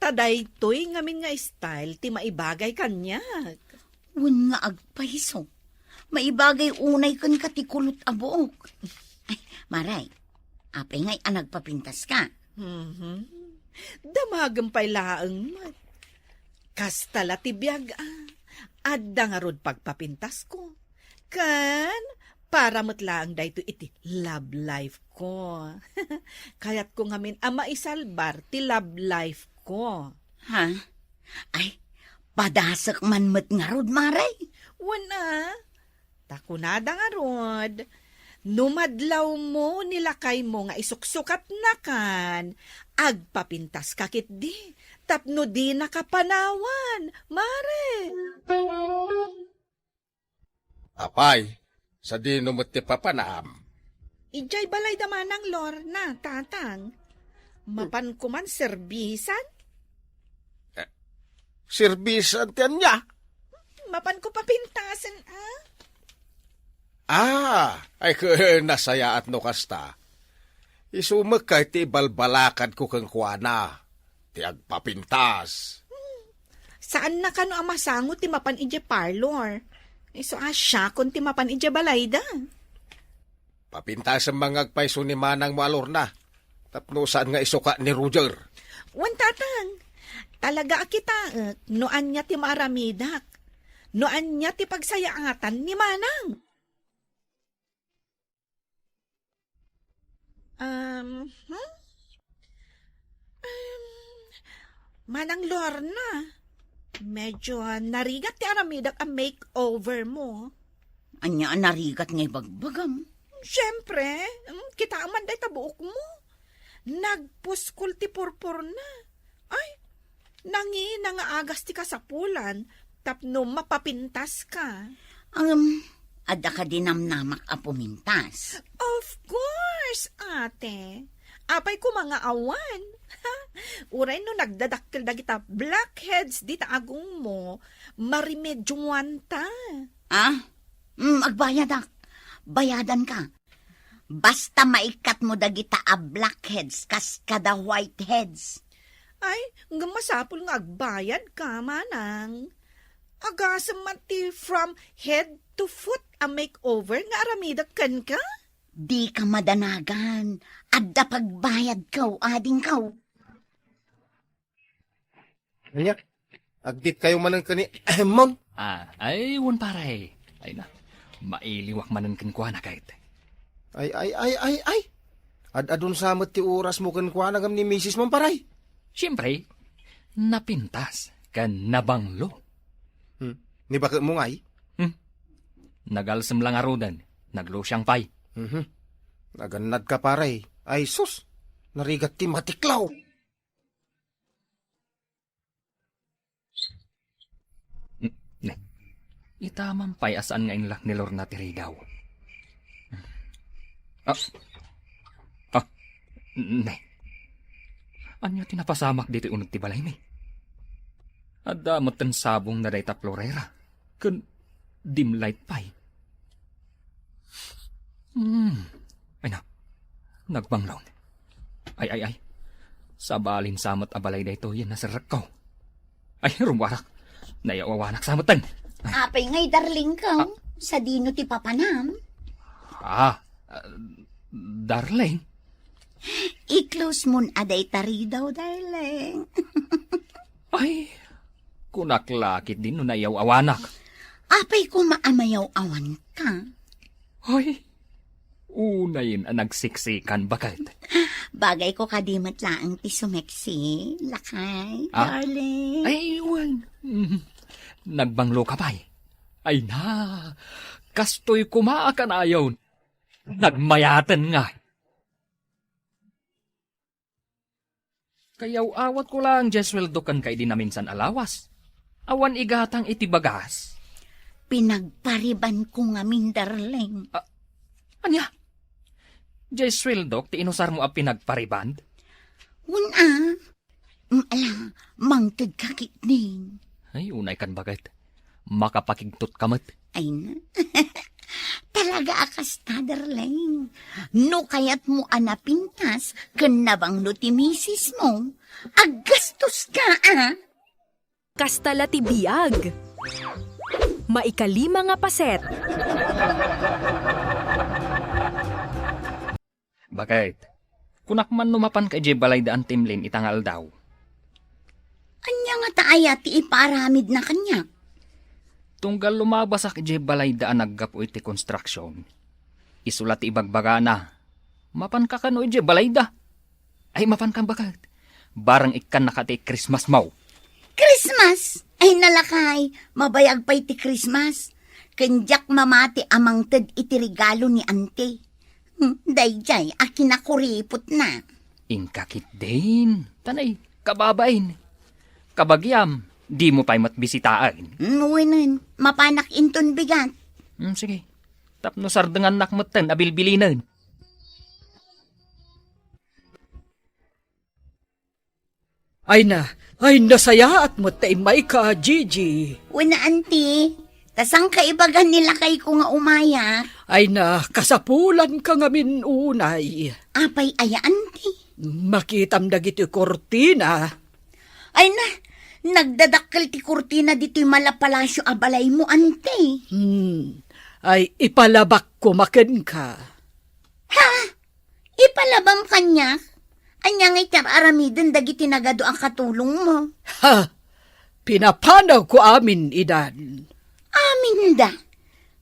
ta daytoy ngamin nga style ti maibagay kaniak. Wen nga agpayso. Maibagay unay ken ka ti kulot a buok. Ay, maray, apay ngay a nagpapintas ka? Mhm. Damagem pay laeng met. Kasta la ti biag, ah. Adda ngarud pagpapintasko. Ken, para met laeng daytoy iti love life ko. Kayatko ngamin a maisalbar ti love life ko. Ha? Ay, padasek man met ngarud, mare. Wen a, ta kunada ngarud, no madlawmo ni lakaymo nga isuksukatnakan, agpapintaska ketdi, tapno dinaka panawan, mare. Apay, sadino met ti papanam? Idiay balay da Manang Lorna, tatang. Mapanko man serbisan? Eh, serbisan ti ania? Mapanko papintasen, ah? Ah, ay, nasayaat no kasta. Isu met kay ti ibalbalakadko kenkuana, ti agpapintas. Hmm. Saanna kano a masango ti mapan idiay parlor? Isu a siakon ti mapan idiay balayda. Papintasem man nga agpayso ni manangmo a Lorna, tapno saan nga isuka ni Roger. Wen, tatang, talaga a kitaek no ania ti maaramidak, no ania ti pagsayaatan ni manang. Um, hmm? Um, Manang Lorna, medyo narigat ti aramidak a makeover mo. Ania a narigat nga ibagbagam? Siyempre, um, kita man dayta buok mo. Nagpuskol ti purpurna. Ay, nangina nga agas ti kasapulan tapno mapapintas ka. Ngem, adda kadi namnamak a pumintas? Of course, ate. Apay koma nga awan. Uray no nagdadakkel dagita blackheads dita agongmo, maremedioanta. Ah? Mm, agbayadak. Bayadanka. Basta maikkatmo dagita a blackheads kas kada whiteheads. Ay, ngem masapul nga agbayadka, manang. Agasem man ti from head to foot a makeover nga aramidek kenka? Dika madanagan. Adda pagbayadko, adingko. Ania? Agditkayo manen ken ni Mon? Ah, ay, wen, pare. Ay na, mailiwak manen kenkuana, ket. Ay, ay, ay, ay, ay. Ad-adun sa met ti orasmo kenkuana ngem ni misis mo, pare? Siempre, napintas ken nabanglo. Hmm. Ni baketmo ngay? Hmm. Nagalsem la ngaruden, naglusiang pay. Mhm. Nagannadka, pare. Ay, sus. Narigat ti matiklaw. Ne. Ita man pay a saan nga inlak ni Lorna ti rigaw. Ah. Ah. Ne. Ania ti napasamak ditoy uneg ti balaymi? Adda metten sabongna dayta florera. Ken dim light pay. Hmm. Ay na. Nagbanglon. Ay, ay, ay. Sabalin sa met a balay daytoy, naserrekko. Ay, rummuarak. Nayaw-awanak sa metten. Ay. Apay ngay, darling ko? Ah. Sadino ti papanam? Ah, ah, darling? I-close mon a dayta ridaw, darling. Ay, kunak la ketdin no nayaw-awanak. Apay koma a mayaw-awanka? Ay, unayen a nagsiksikan, baket. Bagayko kadi met laeng ti sumeksi, lakay, ah? Darling. Ay, wen. Mm. Nagbanglo ka pay. Ay na, kastoy koma a kanayon. Nagmayaten nga. Kayaw-awatko laeng diay sueldo kenka idi naminsan a lawas. Awan igatang iti bagas. Pinagparibanko ngamin, darling. Ah, ania? Diay sueldok ti inusarmo a pinagpariband? Wen a. Mm, ala, mangtedka ketdin. Ay, unay kan baket. Makapakigtot ka met. Ay na. Talaga a kasta, darling. No kayatmo a napintas ken nabanglo ti misis mo, aggastos ka, a? Kasta la ti biag. Maikalima nga paset. Baket, kunak man no mapanka idiay balay da Antimlin ita nga aldaw. Ania ngata aya ti ipaaramidna kaniak? Tunggal lumabasak idiay balay da a naggapu iti konstruksion, isu la ti ibagbagana. Mapanka kano idiay balay da? Ay, mapanka, baket. Barang ikkannaka ti Christmas mo. Christmas? Ay, nalakay, mabayag pay ti Christmas. Ken diak mamati a mangted iti regalo ni Auntie. Hmm, daydiay a kinakuripotna. Inka ketdin. Tanay, kababain. Kabagiam, dimo pay met bisitaen. Hmm, wenen, mapanak inton bigat. Hmm, sige. Tapno sardengannak metten a bilbilinen. Ay na, ay nasayaat met ta immayka, Gigi. Wen a, Auntie, ta saanka ibaga ni lakayko nga umayak? Ay na, kasapulanka ngamin unay. Apay aya, Auntie? Makitam dagiti kurtina. Ay na, nagdadakkel ti kurtina ditoy malapalasio a balaymo, Auntie. Hmm, ay ipalabak koma kenka. Ha? Ipalabam kaniak? Ania ngay ti ar-aramiden dagiti nagadu a katulongmo? Ha! Pinapanawko amin idan. Aminda?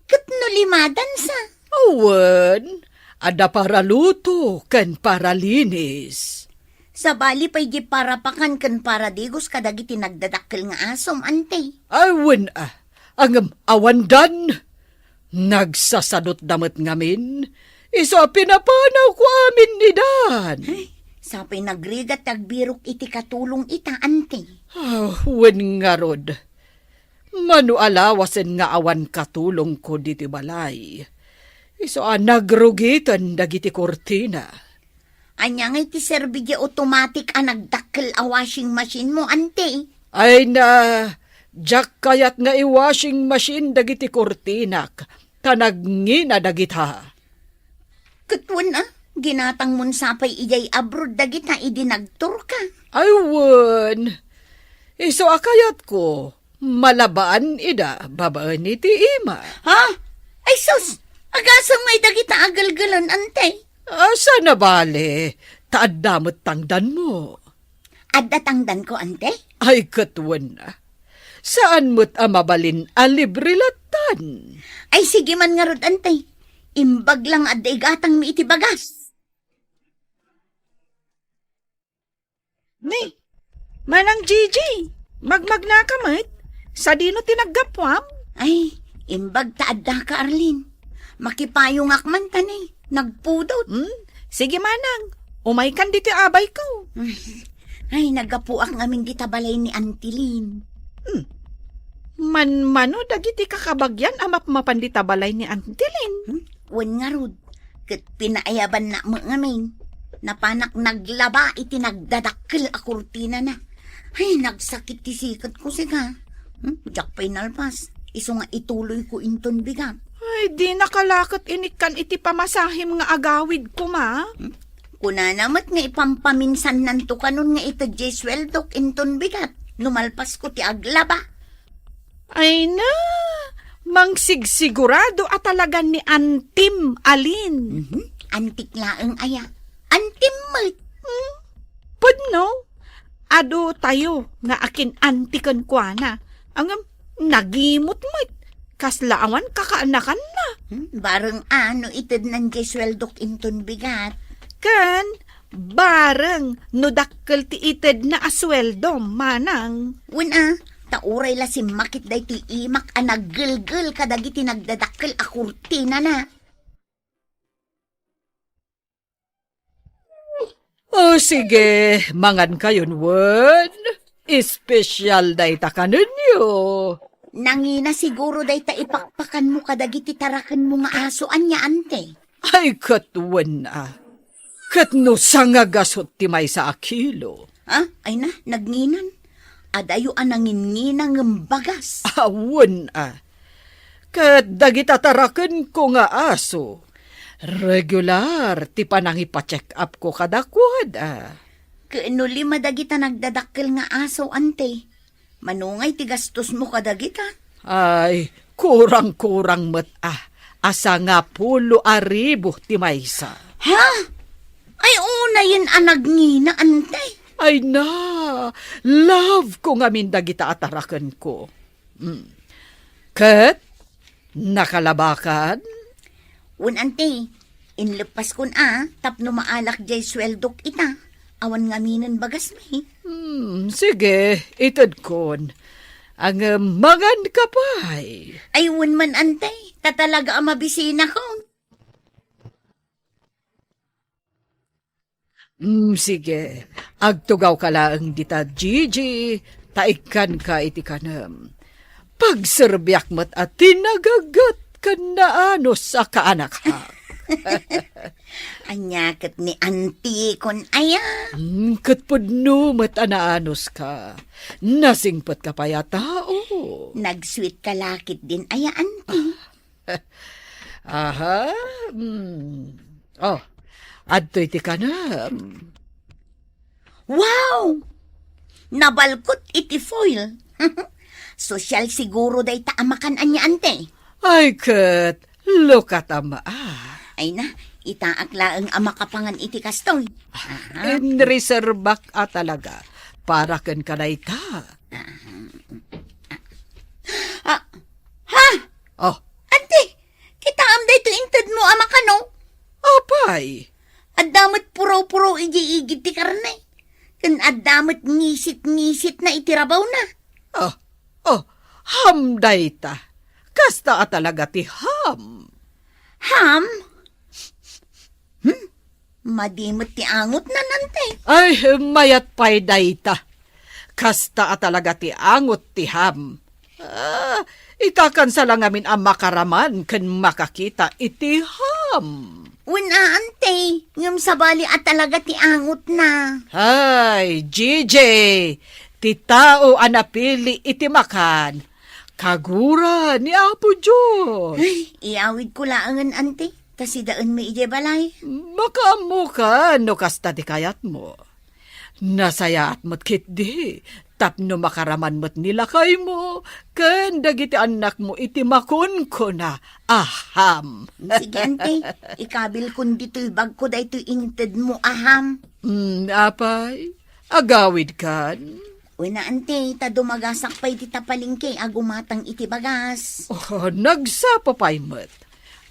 Ket no limadansa? Awan, adda paraluto ken paralinis. Sabali pay di parapakan ken paradigos kadagiti nagdadakkel nga asom, Auntie. Awan a, ngem awandan. Nagsasadutda met ngamin, isu a pinapanawko amin idan. Ay, sapay nagrigat ti agbirok iti katulong ita, Auntie. Ah, wen ngarud, mano a lawasen nga awan katulongko ditoy balay, isu a nagrugiten dagiti kurtina. Ania ngay ti serbi di automatic a nagdakkel a washing machine mo, Auntie? Ay na, diak kayat nga i-washing machine dagiti kurtinak, ta nagngina dagita. Ket wen a, ginatangmon sa pay idiay abroad dagita idi nagturka. Ay wen, isu a kayatko, malabaan ida babaen iti ima. Ha? Ay sus, agasem ngay dagita a gelgelen, ante. Asa nabale, ta adda met tangdanmo. Adda tangdanko, ante? Ay, ket wen a. Saan met a mabalin a libre lattan. Ay, sige man ngarud, ante. Imbag la nga adda igatangmi iti bagas. Ni, Manang Gigi, magmagnaka met? Sadino ti naggapuam? Ay, imbag ta addaka, Arlene. Makipayongak man ta ni, nagpudot. Hmm? Sige, Manang. Umaykan ditoy abayko. Ay, naggapuak ngamin dita balay ni Auntie Lynn. Hmm. Manmano dagiti kakabagyan a mapmapan dita balay ni Auntie Lynn? Hmm? Wen ngarud, ket pinaayabanna met ngamin. Napanak naglaba iti nagdadakkel a kurtinana. Ay, nagsakit ti siketko, sika. Hmm? Diak pay nalpas. Isu nga ituloyko inton bigat. Ay, dinaka la ket inikkan iti pamasahim nga agawid koma. Hmm? Kunana met nga ipampaminsannanto kanon nga ited diay sueldok inton bigat no malpasko ti aglaba. Ay na, mangsigsigurado a talaga ni Antim, Alin. Mhm. Antik laeng aya. Antim met. Hmm? Pudno, adu tayo nga akin-anti kenkuana. Ngem, nagimot met. Kasla awan kakaanakanna. Hmm? Bareng a no itednan diay sueldok inton bigat. Ken, bareng no dakkel ti itedna a sueldo, Manang. Wen a, ta uray la simmakit daytoy imak a naggelgel kadagiti nagdadakkel a kurtinana. O sige, mangankayon wen. Espesyal dayta kanenyo. Nangina siguro dayta ipakpakanmo kadagiti tarakenmo nga aso ania, ante? Ay, ket wen a. Ket no sangagasut ti maysa a kilo. Ah, ay na, nagnginan. Adayo a nangingina ngem bagas. Awan a. Ket dagita tarakenko nga aso, regular ti panangipa-check-upko kadakuada. Ket no lima dagita nagdadakkel nga aso, ante, mano ngay ti gastosmo kadagita? Ay, kurang-kurang met a, a sangapulo a ribu ti maysa. Ha? Ay, unayen a nagngina, ante. Ay na, love ko ngamin dagita a tarakenko. Mm. Ket, nakalabakan? Wen, ante, inleppaskon a, tapno maalak diay sueldok ita. Awan ngaminen bagasmi. Hmm, sige, itedkon. Ngem, manganka pay. Ay, wen man, ante, ta talaga a mabisinakon. Mm, sige. Agtugawka laeng dita, Gigi, ta ikkanka iti kanem. Pagserbiak met a ti nagagat ken naanus a kaanakak. Ania ket ni antikon aya? Mm, ket pudno met a naanuska. Nasingpetka pay a tao. Nagsuitka la ketdin aya, anti? Aha. Mm. Oh, adtoy ti kanem. Wow! Nabalkot iti foil. Sosyal siguro dayta a makan ania, ante. Ay, ket, look at ama. Ay na, itaak laeng a makapangan iti kastoy. Aha. Inreserbak a talaga para kenka dayta. Ah, ha? Oh. Anti, kitaem daytoy intedmo a makano? Apay? Adda met puraw-puraw idiay igid ti karne. Ken adda met ngisit-ngisitna iti rabawna. Oh, oh, ham dayta. Kasta a talaga ti ham. Ham? Hmm? Madi met ti angotna, ante. Ay, mayat pay dayta. Kasta a talaga ti angot ti ham. Ah, ikakansa la ngamin a makaraman ken makakita iti ham. Wen a, ante, ngem sabali a talaga ti angotna. Ay, Gigi, ti tao a napili iti makan, kagura ni Apo Dios. Ay, iyawidko laengen, ante. Ta sidaenmi idiay balay. Makaammokan no kasta ti kayatmo. Nasayaat met ketdi tapno makaraman met ni lakaymo ken dagiti annakmo iti makunkuna a ham. Sige, ante. Ikabilkon ditoy bagko daytoy intedmo a ham. Mm, apay, agawidkan? Wen a, ante, ta dumagasak pay dita palengke a gumatang iti bagas. Oh, nagsapa pay met.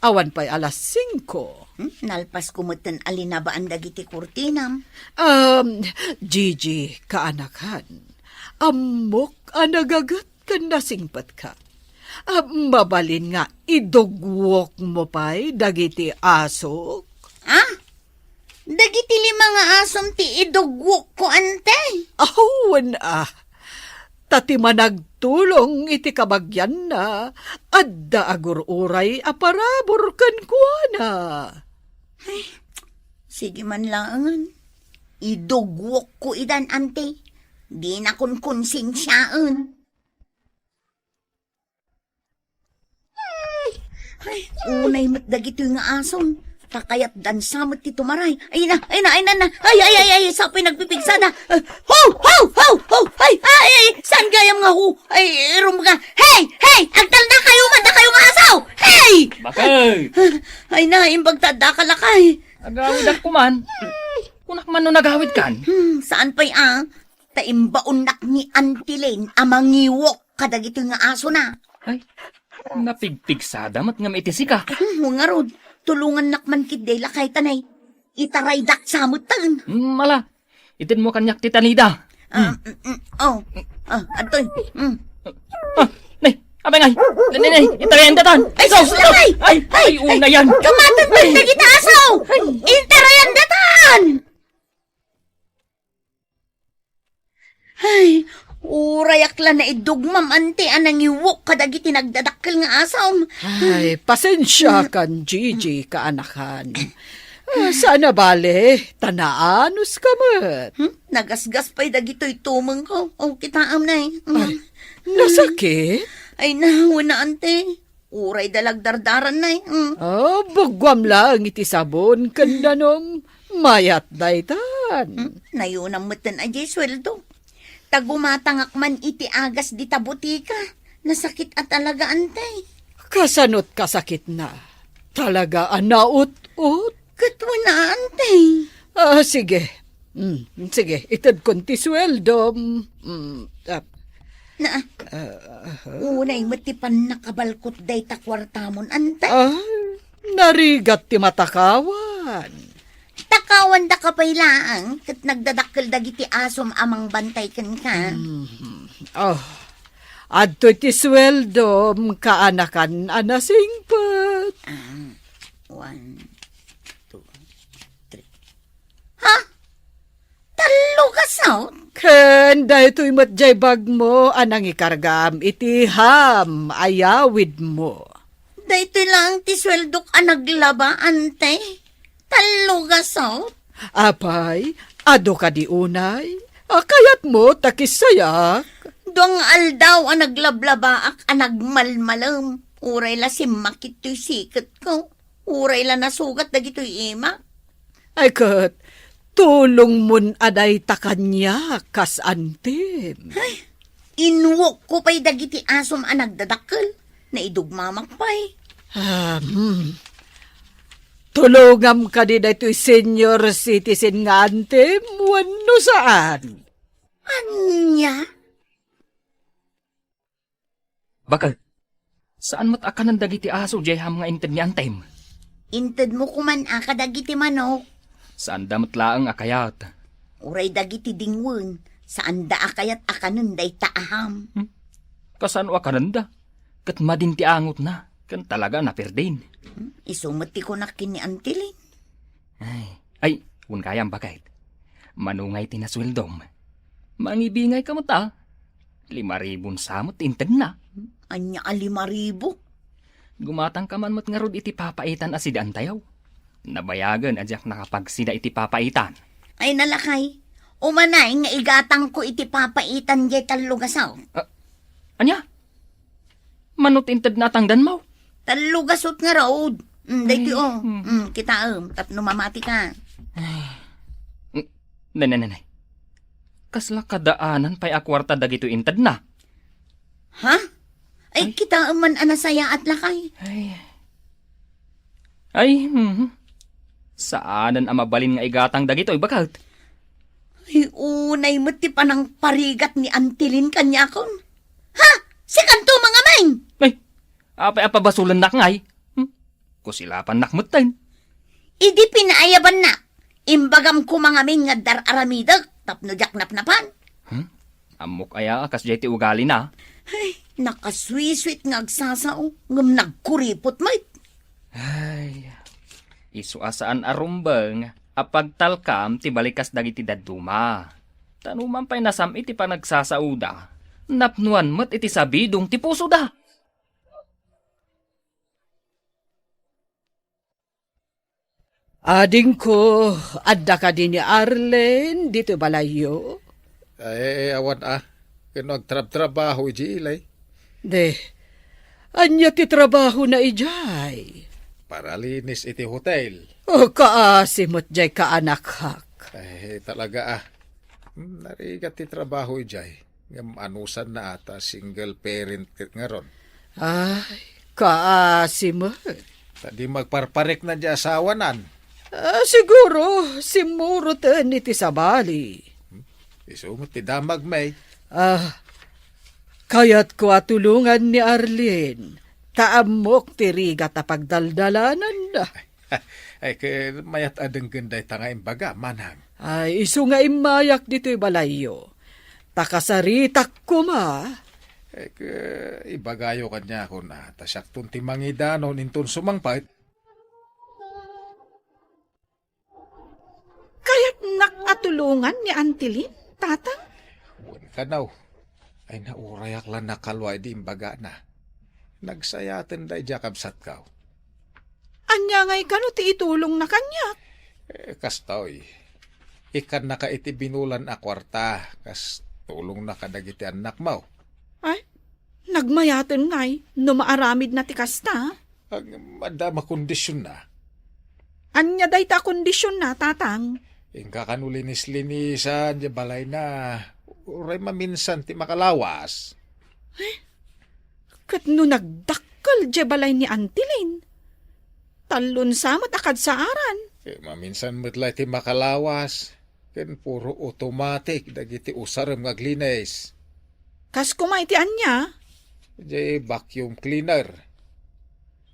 Awan pay alas singko. Hmm, nalpasko metten a linabaan dagiti kurtinam. Um, Gigi, kaanakan, ammok a nagaget ken nasingpetka. Ah, mabalin nga idugwokmo pay dagiti asok? Ah? Dagiti lima nga asom ti idugwokko, ante? Awan a. Ta ti managtulong iti kabagianna, adda agur-uray a parabur kenkuana. Ay, sige man laengen. Idugwokko idan, ante. Dina konkonsensiaen. Ay, unay met dagitoy nga asom. Kakayatdan sa met ti tumaray. Ay na, ay na, ay na, na. Ay, ay, ay, ay, sapay nagpipigsada. Ah, ho, ho, ho, ho. Ay, ay, ay, saan gayam nga ho? Ay, rumga. Hey, hey, agtalna kayo man, da kayo nga asaw. Hey! Bakit? Ay na, imbag ta adda ka lakay. Agawidak kuman. Kunak man no nagawid kan. Hmm, saan pay a? Ta imbaonnak ni Auntie Lynn a mangiwok kadagitoy nga asona. Ay, napigpigsada met ngem iti sika. Hmm, ngarud, tulongannak man ketdi lakay ta nay. Itaraydak sa metten. Hmm, ala, itedmo kaniak ti tanida. Ah, mm, mm, oh. Ah, adtoy. Mm. Ah, nay, abay ngay. Nay, nay, nay, itarayan datan. Ay, sus, lakay! Ay, ay, ay, una yan. Kamatan man dagita aso! Itarayan datan! Ay, urayak la naidugmam, ante, a nangiwok kadagiti nagdadakkel nga asom. Ay, pasensiakan, Gigi, kaanakan. Ah, saan a bale, ta naanus ka met. Hmm? Nagasgas pay dagitoy tumengko. O, kitaem, nay. Hmm. Ay, nasakit? Ay, nauna, ante. Uray da lagdardaran, nay. Mm. Oh, bugguam laeng iti sabon ken danum. Mayat daytan. Mm, nayonam metten a diay sueldo. Ta gumatangak man iti agas dita botika. Nasakit a talaga, ante. Kasanot kasakitna? Talaga a naut-ot? Ket wen a, ante. Ah, sige. Mm, sige, itedkon ti sueldom. Mm, ah. Na, ah, unay met ti pannakabalkot dayta kuartamon, ante. Ah, narigat ti matakawan. Takawandaka pay laeng, ket nagdadakkel dagiti asom a mangbantay kenka. Mhm. Oh, adtoy ti sueldom, kaanakan a nasingpet. Ah, one, two, three. Ha? Tallo ka saut? Ken daytoy met jay bagmo a nangikargam iti ham a yawidmo. Daytoy laeng ti sueldok a naglaba, ante. Tallo ka saut? Apay, adu kadi unay? A, kayatmo ta kissayak? Dua nga aldaw a naglablabaak a nagmalmalem. Uray la simmakit toy siketko. Uray la nasugat dagitoy imak. Ay ket, tulongmon a dayta kaniak kas antim. Ay, inwokko pay dagiti asom a nagdadakkel. Naidugmamak pay. Ah, hmm. Tulongam kadi daytoy senior citizen nga antim wenno saan? Ania? Bakit? Saan met a kanen dagiti aso diay ham nga inted ni antim? Intedmo koman a kadagiti manok. Saanda met laeng a kayat. Uray dagiti dingwen, saanda a kayat a kanen dayta a ham. Hmm? Kasano a kanenda? Ket madin ti angotna, ken talaga a napirdin. Hmm? Isu met ti kunak ken ni Auntie Lynn. Ay, ay, wen kayam, baket. Mano ngay ti nasueldom? Mangibingay ka met, a? Lima ribon sa met ti intedna. Ania a lima ribu? Gumatang ka man met ngarud iti papaitan a sidaantayo. Nabayagen a diak nakapagsida iti papaitan. Ay, nalakay. Umanay nga igatangko iti papaitan diay tallo gasut. Ah, ania? Mano ti intedna a tangdanmo? Tallo gasut ngarud. Mm, daytoy, ay, oh. Mm, kitaem, tapno mamati ka. Ay. Mm, ne, ne, ne, ne. Kasla kadaanan pay a kuarta dagitoy intedna? Ha? Ay, ay, kitaem man a nasayaat lakay. Ay. Ay, mhm. Saanen a mabalin nga igatang dagitoy, baket? Ay, unay met ti panangparigat ni Antilin kaniakon. Ha? Sikanto mangamin? Ay, apay a pabasolennak ngay? Hmm? Kusilapannak metten. Idi pinaayabannak, imbagam koma ngamin nga dar-aramidek tapno diak napnapan. Hmm? Ammok aya a kasdiay ti ugalina? Ay, nakasweet-sweet nga agsasao, ngem nagkuripot met. Ay, isu a saan a rumbeng a pagtalkam ti balikas dagiti dadduma. Ta numan pay nasam-it ti panagsasaoda, napnoan met iti sabidong ti pusoda. Adingko, adda kadi ni Arlene ditoy balayyo? Ay, awan a. Ken no agtrabtrabaho idiay ilay. De, ania ti trabahona idiay? Paralinis iti hotel. O, kaasi met diay kaanakhak. Ay, talaga a. Hmm, narigat ti trabaho idiay. Ngem anusanna a ta single parent ket ngarud. Ay, kaasi met. Ta di magparparikna di asawanan. Ah, siguro, simmuroten iti sabali. Hmm? Isu met ti damag, May. Ah, kayatko a tulongan ni Arlene. Ta ammok ti rigat a pagdaldalananna. Ay, ket mayat a denggen dayta nga imbaga, manang. Ay, isu nga immayak ditoy balayyo. Ta kasaritak koma. Ay, ket ibagayo kaniakon a ta siakton ti mangidanon inton sumangpet. Kayatnak a tulongan ni Auntie Lynn, Tatang? Wen kano. Ay, naurayak la nakalua idi imbagana. Nagsayaten da idiay kabsatko. Ania ngay kano ti itulongna kaniak? Eh, kastoy. Ikkannaka iti binulan a kuarta, kas tulongna kadagiti annakmo. Ay, nagmayaten ngay no maaramidna ti kasta? Ag, adda makondisionna. Ania dayta a kondisionna, Tatang? Inka kano linis-linisan diay balayna. Uray maminsan ti makalawas. Eh, ket no nagdakkel diay balay ni Auntie Lynn? Talon sa met a kadsaaran. Eh, maminsan met la ti makalawas. Ken puro automatic dagiti usarem nga aglinis. Kas koma iti ania? Diay vacuum cleaner.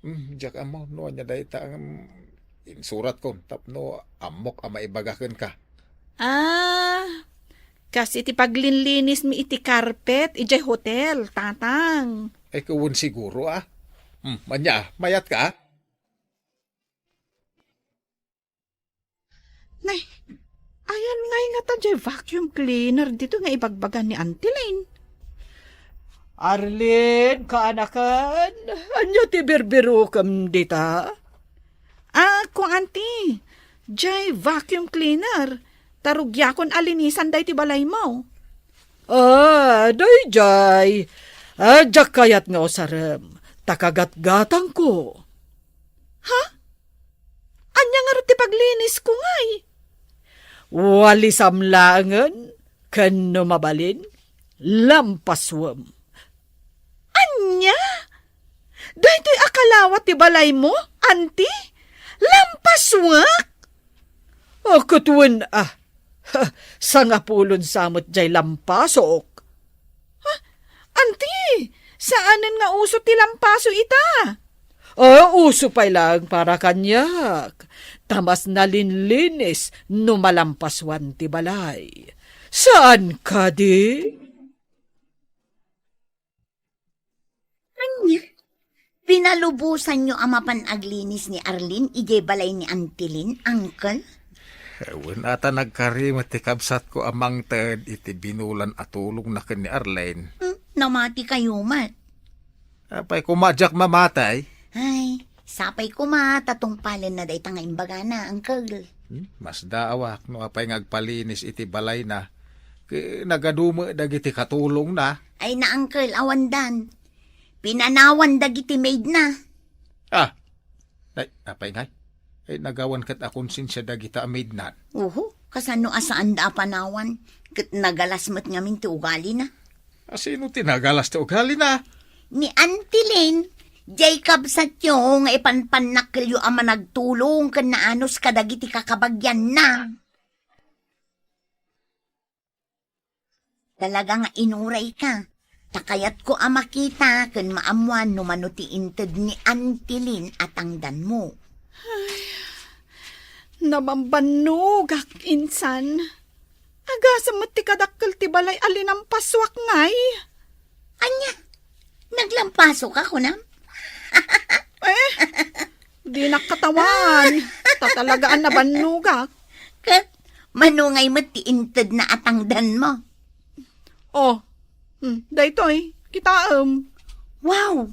Hmm, diak ammo no ania dayta, hmm, insuratkon tapno ammok a maibaga kenka. Ah, kas iti paglinlinismi iti carpet idiay hotel, Tatang. Ay, kawen siguro, ah. Hmm, ania, mayatka, ah? Nay, ayan ngay ngata diay vacuum cleaner ditoy nga ibagbaga ni Auntie Lynn? Arlene, kaanakan, ania ti birbirokem dita? Ah, ko, Auntie, diay vacuum cleaner, ta rugiakon a linisan daytoy balaymo. Ah, daydiay. Ah, diak kayat nga usarem, ta kagatgatangko. Ha? Ania ngarud ti paglinisko ngay? Walisam laengen, ken no mabalin, lampasuem. Ania? Daytoy a kalawa ti balaymo, Auntie? Lampasuek? Ah, ket wen, ah, sangapulon sa met diay lampasok. Ha? Auntie, saanen nga uso ti lampaso ita? Ah, uso pay laeng para kaniak. Ta mas nalinlinis no malampasuan ti balay. Saan kadi? Ania? Pinalubosanyo a mapan aglinis ni Arlene idiay balay ni Auntie Lynn, Uncle? Eh, wen a ta nagkari met ti kabsatko a mangted iti binulan a tulongna ken ni Arlene. Hmm, namati kayo met. Apay koma diak mamati? Ay, sapay koma ta tungpalenna dayta nga imbagana, Uncle. Hmm, masdaawak no apay nga agpalinis iti balayna. Ket nagadu met dagiti katulongna. Ay na, Uncle, awandan. Pinanawan dagiti maidna. Ah, Ay, apay ngay? Ay, nagawan ket a konsensia dagita a maidnan. Uhu, kasano a saanda a panawan? Ket nagalas met ngamin ti ugalina. A sino ti nagalas ti ugalina? Ni Auntie Lynn, diay kabsatyo nga ipanpannakkelyo a managtulong ken naanus kadagiti kakabagianna. Talaga nga inurayka. Ta kayatko a makita ken maammuan no mano ti inted ni Auntie Lynn a tangdanmo. Ay, namambannogak, insan. Agasem met ti kadakkel ti balay a linampasoak ngay. Ania? Naglampasoka, kunam? Eh, dinak katawan. Ta talaga a nabannogak. Ket mano ngay met ti intedna a tangdanmo? Oh, hmm, daytoy, kitaem. Wow!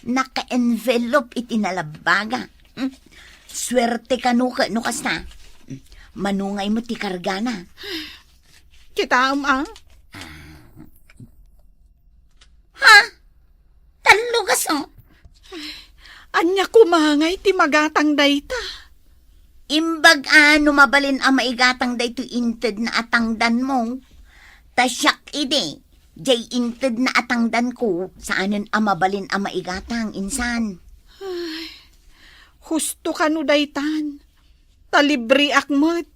Naka-envelope iti nalabbaga. Hmm. Suerte kano ket no kasta. Hmm. Mano ngay met ti kargana? Kitaem, a? Ha? Tallo gasot? Ania koma ngay ti magatang dayta? Imbag a no mabalin a maigatang daytoy intedna a tangdanmo. Ta siak idi, diay intedna a tangdanko, saanen a mabalin a maigatang, insan. Ay, husto kano daytan. Ta libreak met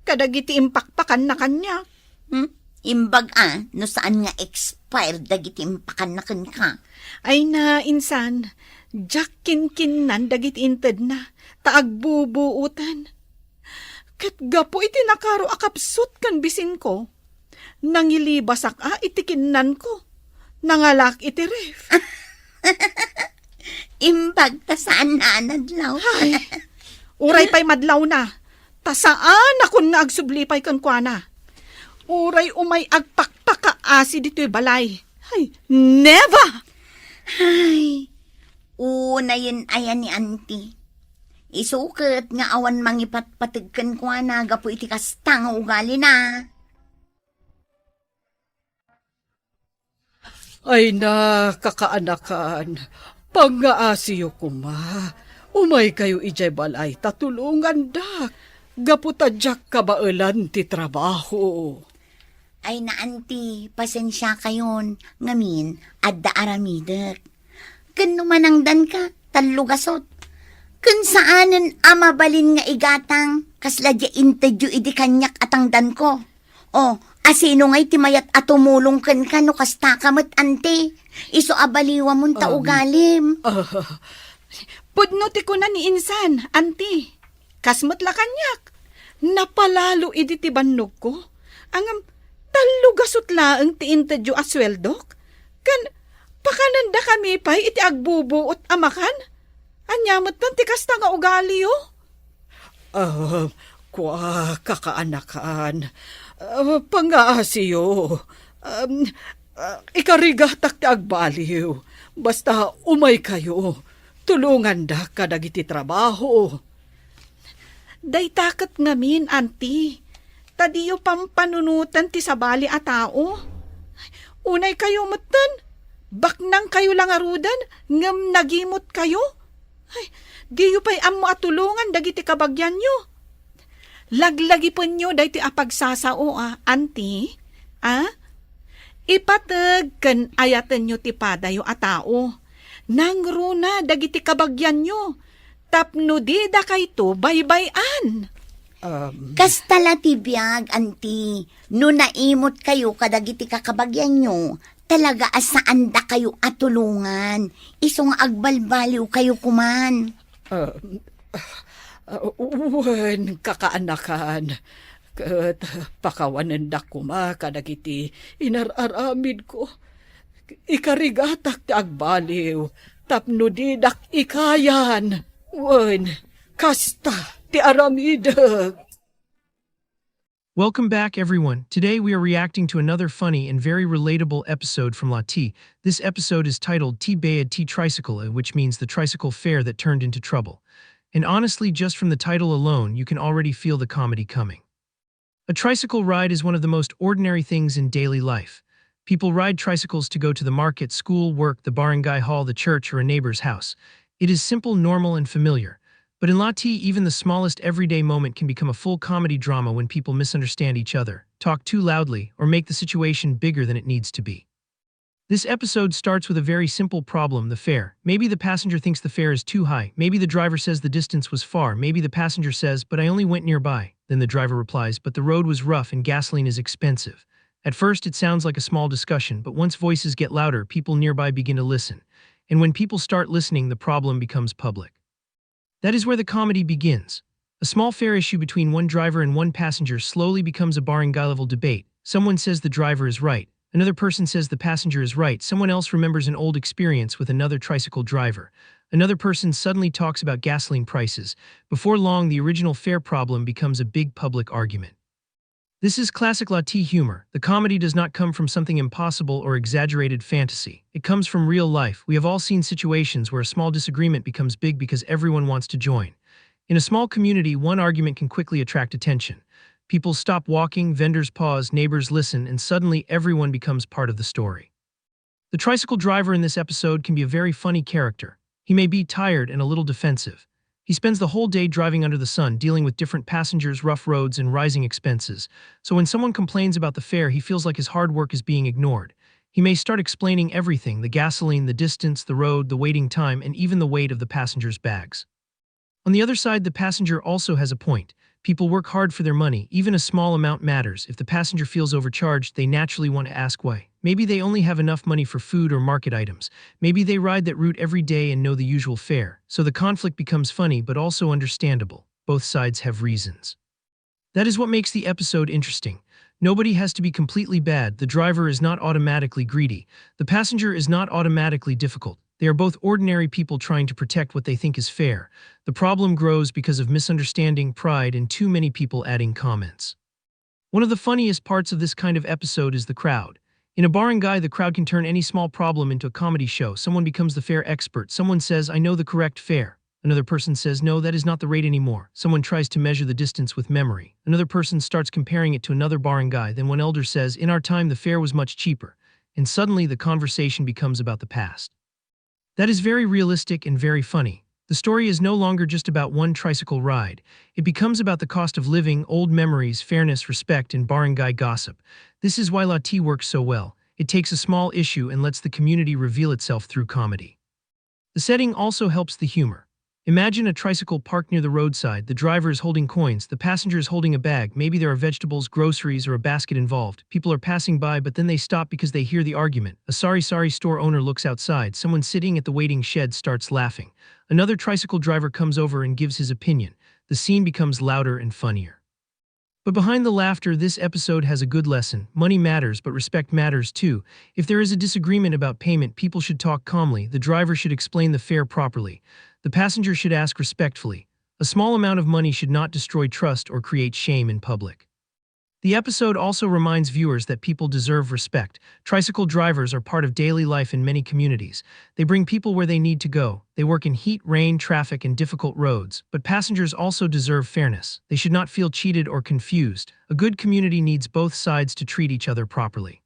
kadagiti impakpakanna kaniak. Hmm? Imbag a no saan nga expired dagiti impakanna kenka. Ay na, insan, diak kinkinnan dagiti intedna, ta agbubuoten. Ket gapu iti nakaro a kapsut ken bisinko, nangilibasak a iti kinnanko. Nangalak iti ref. Imbag ta saan a nadlaw. Ay, uray pay madlawna. Ta saanakon nga agsubli pay kenkuana. Uray umay agpakpakaasi ditoy balay. Ay, never! Ay, unayen aya ni Auntie. Isu ket nga awan mangipatpateg kenkuana gapu iti kasta nga ugalina. Ay na, kakaanakan, pangngaasiyo koma. Umaykayo idiay balay ta tulongandak, gapu ta diak kabaelan ti trabaho. Ay na, Auntie, pasensiakayon, ngamin, adda aramidek. Ken no manangdanka, tallo gasot. Ken saanen a mabalin nga igatang, kasla diay intedyo idi kaniak a tangdanko. O, asino ngay ti mayat a tumulong kenka no kastaka met, Auntie? Isu a baliwamon ta Um, ugalim. Ah, pudno ti kuna ni insan, Auntie. Kas met la kaniak. Napalalo idi ti bannogko. Ngem, tallo gasut laeng ti intedyo a sueldok. Ken, pakanendakami pay iti agbubuot a makan? Ania metten ti kasta nga ugaliyo? Ah, kua, kakaanakan. Ah, pangngaasiyo. Um, ah, ikarigatak ti agbaliw. Basta umaykayo. Tulongandak kadagiti trabaho. Dayta ket ngamin, Auntie. Ta diyo pampanunoten ti sabali a tao. Unaykayo metten, baknangkayo la ngaruden, ngem nagimotkayo. Ay, diyo pay ammo a tulongan dagiti kabagianyo. Laglagipenyo daytoy a pagsasao, a, Auntie. A? Ipateg ken ayatenyo ti padayo a tao. Nangruna dagiti kabagianyo tapno didakayto baybay-an. Um, Kasta la ti biag, Auntie. No naimotkayo kadagiti kakabagianyo, talaga a saandakayo a tulongan. Isu nga agbalbaliwkayo koman. Um, ah, wen, kakaanakan. Ket pakawanendak koma kadagiti inar-aramidko. Ikarigatak ti agbaliw tapno didak ikayan. Wen, kasta ti aramidek. Welcome back, everyone. Today we are reacting to another funny and very relatable episode from La T. This episode is titled Ti Bayad ti Tricycle, uh, which means the tricycle fare that turned into trouble. And honestly, just from the title alone, you can already feel the comedy coming. A tricycle ride is one of the most ordinary things in daily life. People ride tricycles to go to the market, school, work, the barangay hall, the church, or a neighbor's house. It is simple, normal, and familiar. But in Lati, even the smallest everyday moment can become a full comedy drama when people misunderstand each other, talk too loudly, or make the situation bigger than it needs to be. This episode starts with a very simple problem: the fare. Maybe the passenger thinks the fare is too high. Maybe the driver says the distance was far. Maybe the passenger says, "But I only went nearby." Then the driver replies, "But the road was rough and gasoline is expensive." At first, it sounds like a small discussion, but once voices get louder, people nearby begin to listen. And when people start listening, the problem becomes public. That is where the comedy begins. A small fare issue between one driver and one passenger slowly becomes a barangay level debate. Someone says the driver is right. Another person says the passenger is right. Someone else remembers an old experience with another tricycle driver. Another person suddenly talks about gasoline prices. Before long, the original fare problem becomes a big public argument. This is classic Lati humor. The comedy does not come from something impossible or exaggerated fantasy. It comes from real life. We have all seen situations where a small disagreement becomes big because everyone wants to join. In a small community, one argument can quickly attract attention. People stop walking, vendors pause, neighbors listen, and suddenly everyone becomes part of the story. The tricycle driver in this episode can be a very funny character. He may be tired and a little defensive. He spends the whole day driving under the sun, dealing with different passengers, rough roads, and rising expenses. So when someone complains about the fare, he feels like his hard work is being ignored. He may start explaining everything: the gasoline, the distance, the road, the waiting time, and even the weight of the passengers' bags. On the other side, the passenger also has a point. People work hard for their money. Even a small amount matters. If the passenger feels overcharged, they naturally want to ask why. Maybe they only have enough money for food or market items. Maybe they ride that route every day and know the usual fare. So the conflict becomes funny but also understandable. Both sides have reasons. That is what makes the episode interesting. Nobody has to be completely bad. The driver is not automatically greedy. The passenger is not automatically difficult. They are both ordinary people trying to protect what they think is fair. The problem grows because of misunderstanding, pride, and too many people adding comments. One of the funniest parts of this kind of episode is the crowd. In a barangay, the crowd can turn any small problem into a comedy show. Someone becomes the fare expert. Someone says, "I know the correct fare." Another person says, "No, that is not the rate anymore." Someone tries to measure the distance with memory. Another person starts comparing it to another barangay. Then one elder says, "In our time, the fare was much cheaper." And suddenly, the conversation becomes about the past. That is very realistic and very funny. The story is no longer just about one tricycle ride. It becomes about the cost of living, old memories, fairness, respect, and barangay gossip. This is why Lati works so well. It takes a small issue and lets the community reveal itself through comedy. The setting also helps the humor. Imagine a tricycle parked near the roadside. The driver is holding coins, the passenger is holding a bag. Maybe there are vegetables, groceries, or a basket involved. People are passing by, but then they stop because they hear the argument. A sari-sari store owner looks outside. Someone sitting at the waiting shed starts laughing. Another tricycle driver comes over and gives his opinion. The scene becomes louder and funnier. But behind the laughter, this episode has a good lesson. Money matters, but respect matters too. If there is a disagreement about payment, people should talk calmly. The driver should explain the fare properly. The passenger should ask respectfully. A small amount of money should not destroy trust or create shame in public. The episode also reminds viewers that people deserve respect. Tricycle drivers are part of daily life in many communities. They bring people where they need to go. They work in heat, rain, traffic, and difficult roads, but passengers also deserve fairness. They should not feel cheated or confused. A good community needs both sides to treat each other properly.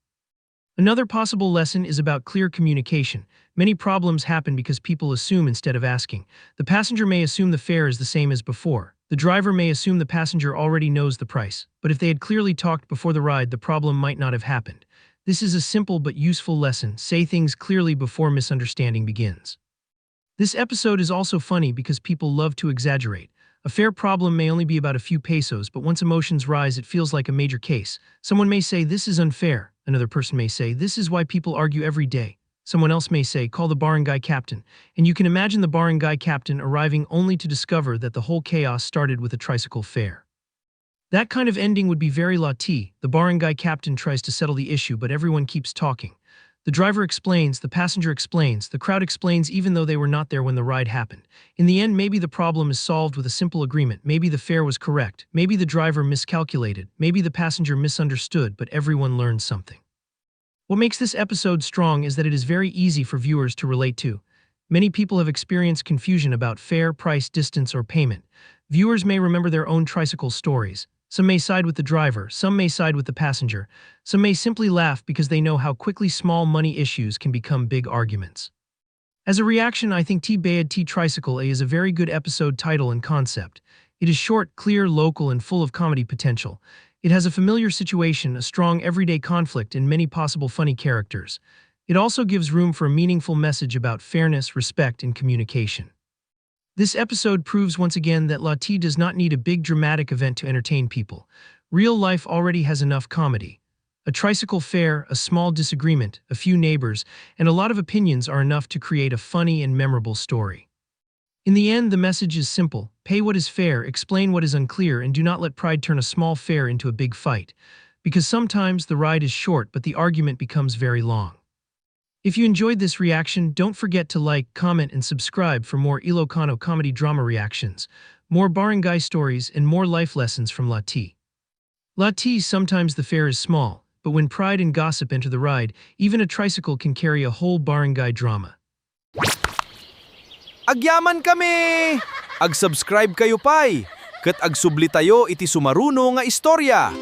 Another possible lesson is about clear communication. Many problems happen because people assume instead of asking. The passenger may assume the fare is the same as before. The driver may assume the passenger already knows the price, but if they had clearly talked before the ride, the problem might not have happened. This is a simple but useful lesson. Say things clearly before misunderstanding begins. This episode is also funny because people love to exaggerate. A fare problem may only be about a few pesos, but once emotions rise, it feels like a major case. Someone may say, "This is unfair." Another person may say, "This is why people argue every day." Someone else may say, "Call the barangay captain." And you can imagine the barangay captain arriving only to discover that the whole chaos started with a tricycle fare. That kind of ending would be very Lati. The barangay captain tries to settle the issue, but everyone keeps talking. The driver explains, the passenger explains, the crowd explains, even though they were not there when the ride happened. In the end, maybe the problem is solved with a simple agreement. Maybe the fare was correct. Maybe the driver miscalculated. Maybe the passenger misunderstood, but everyone learned something. What makes this episode strong is that it is very easy for viewers to relate to. Many people have experienced confusion about fare, price, distance, or payment. Viewers may remember their own tricycle stories. Some may side with the driver, some may side with the passenger, some may simply laugh because they know how quickly small money issues can become big arguments. As a reaction, I think Ti Bayad Ti Tricycle A is a very good episode title and concept. It is short, clear, local, and full of comedy potential. It has a familiar situation, a strong everyday conflict, and many possible funny characters. It also gives room for a meaningful message about fairness, respect, and communication. This episode proves once again that La Ti does not need a big dramatic event to entertain people. Real life already has enough comedy. A tricycle fare, a small disagreement, a few neighbors, and a lot of opinions are enough to create a funny and memorable story. In the end, the message is simple: pay what is fair, explain what is unclear, and do not let pride turn a small fare into a big fight. Because sometimes the ride is short, but the argument becomes very long. If you enjoyed this reaction, don't forget to like, comment, and subscribe for more Ilocano comedy drama reactions, more barangay stories, and more life lessons from La Ti. La Ti, sometimes the fare is small, but when pride and gossip enter the ride, even a tricycle can carry a whole barangay drama. Agyaman kami! Ag-subscribe kayo pay, ket agsubli tayo iti sumaruno nga istorya.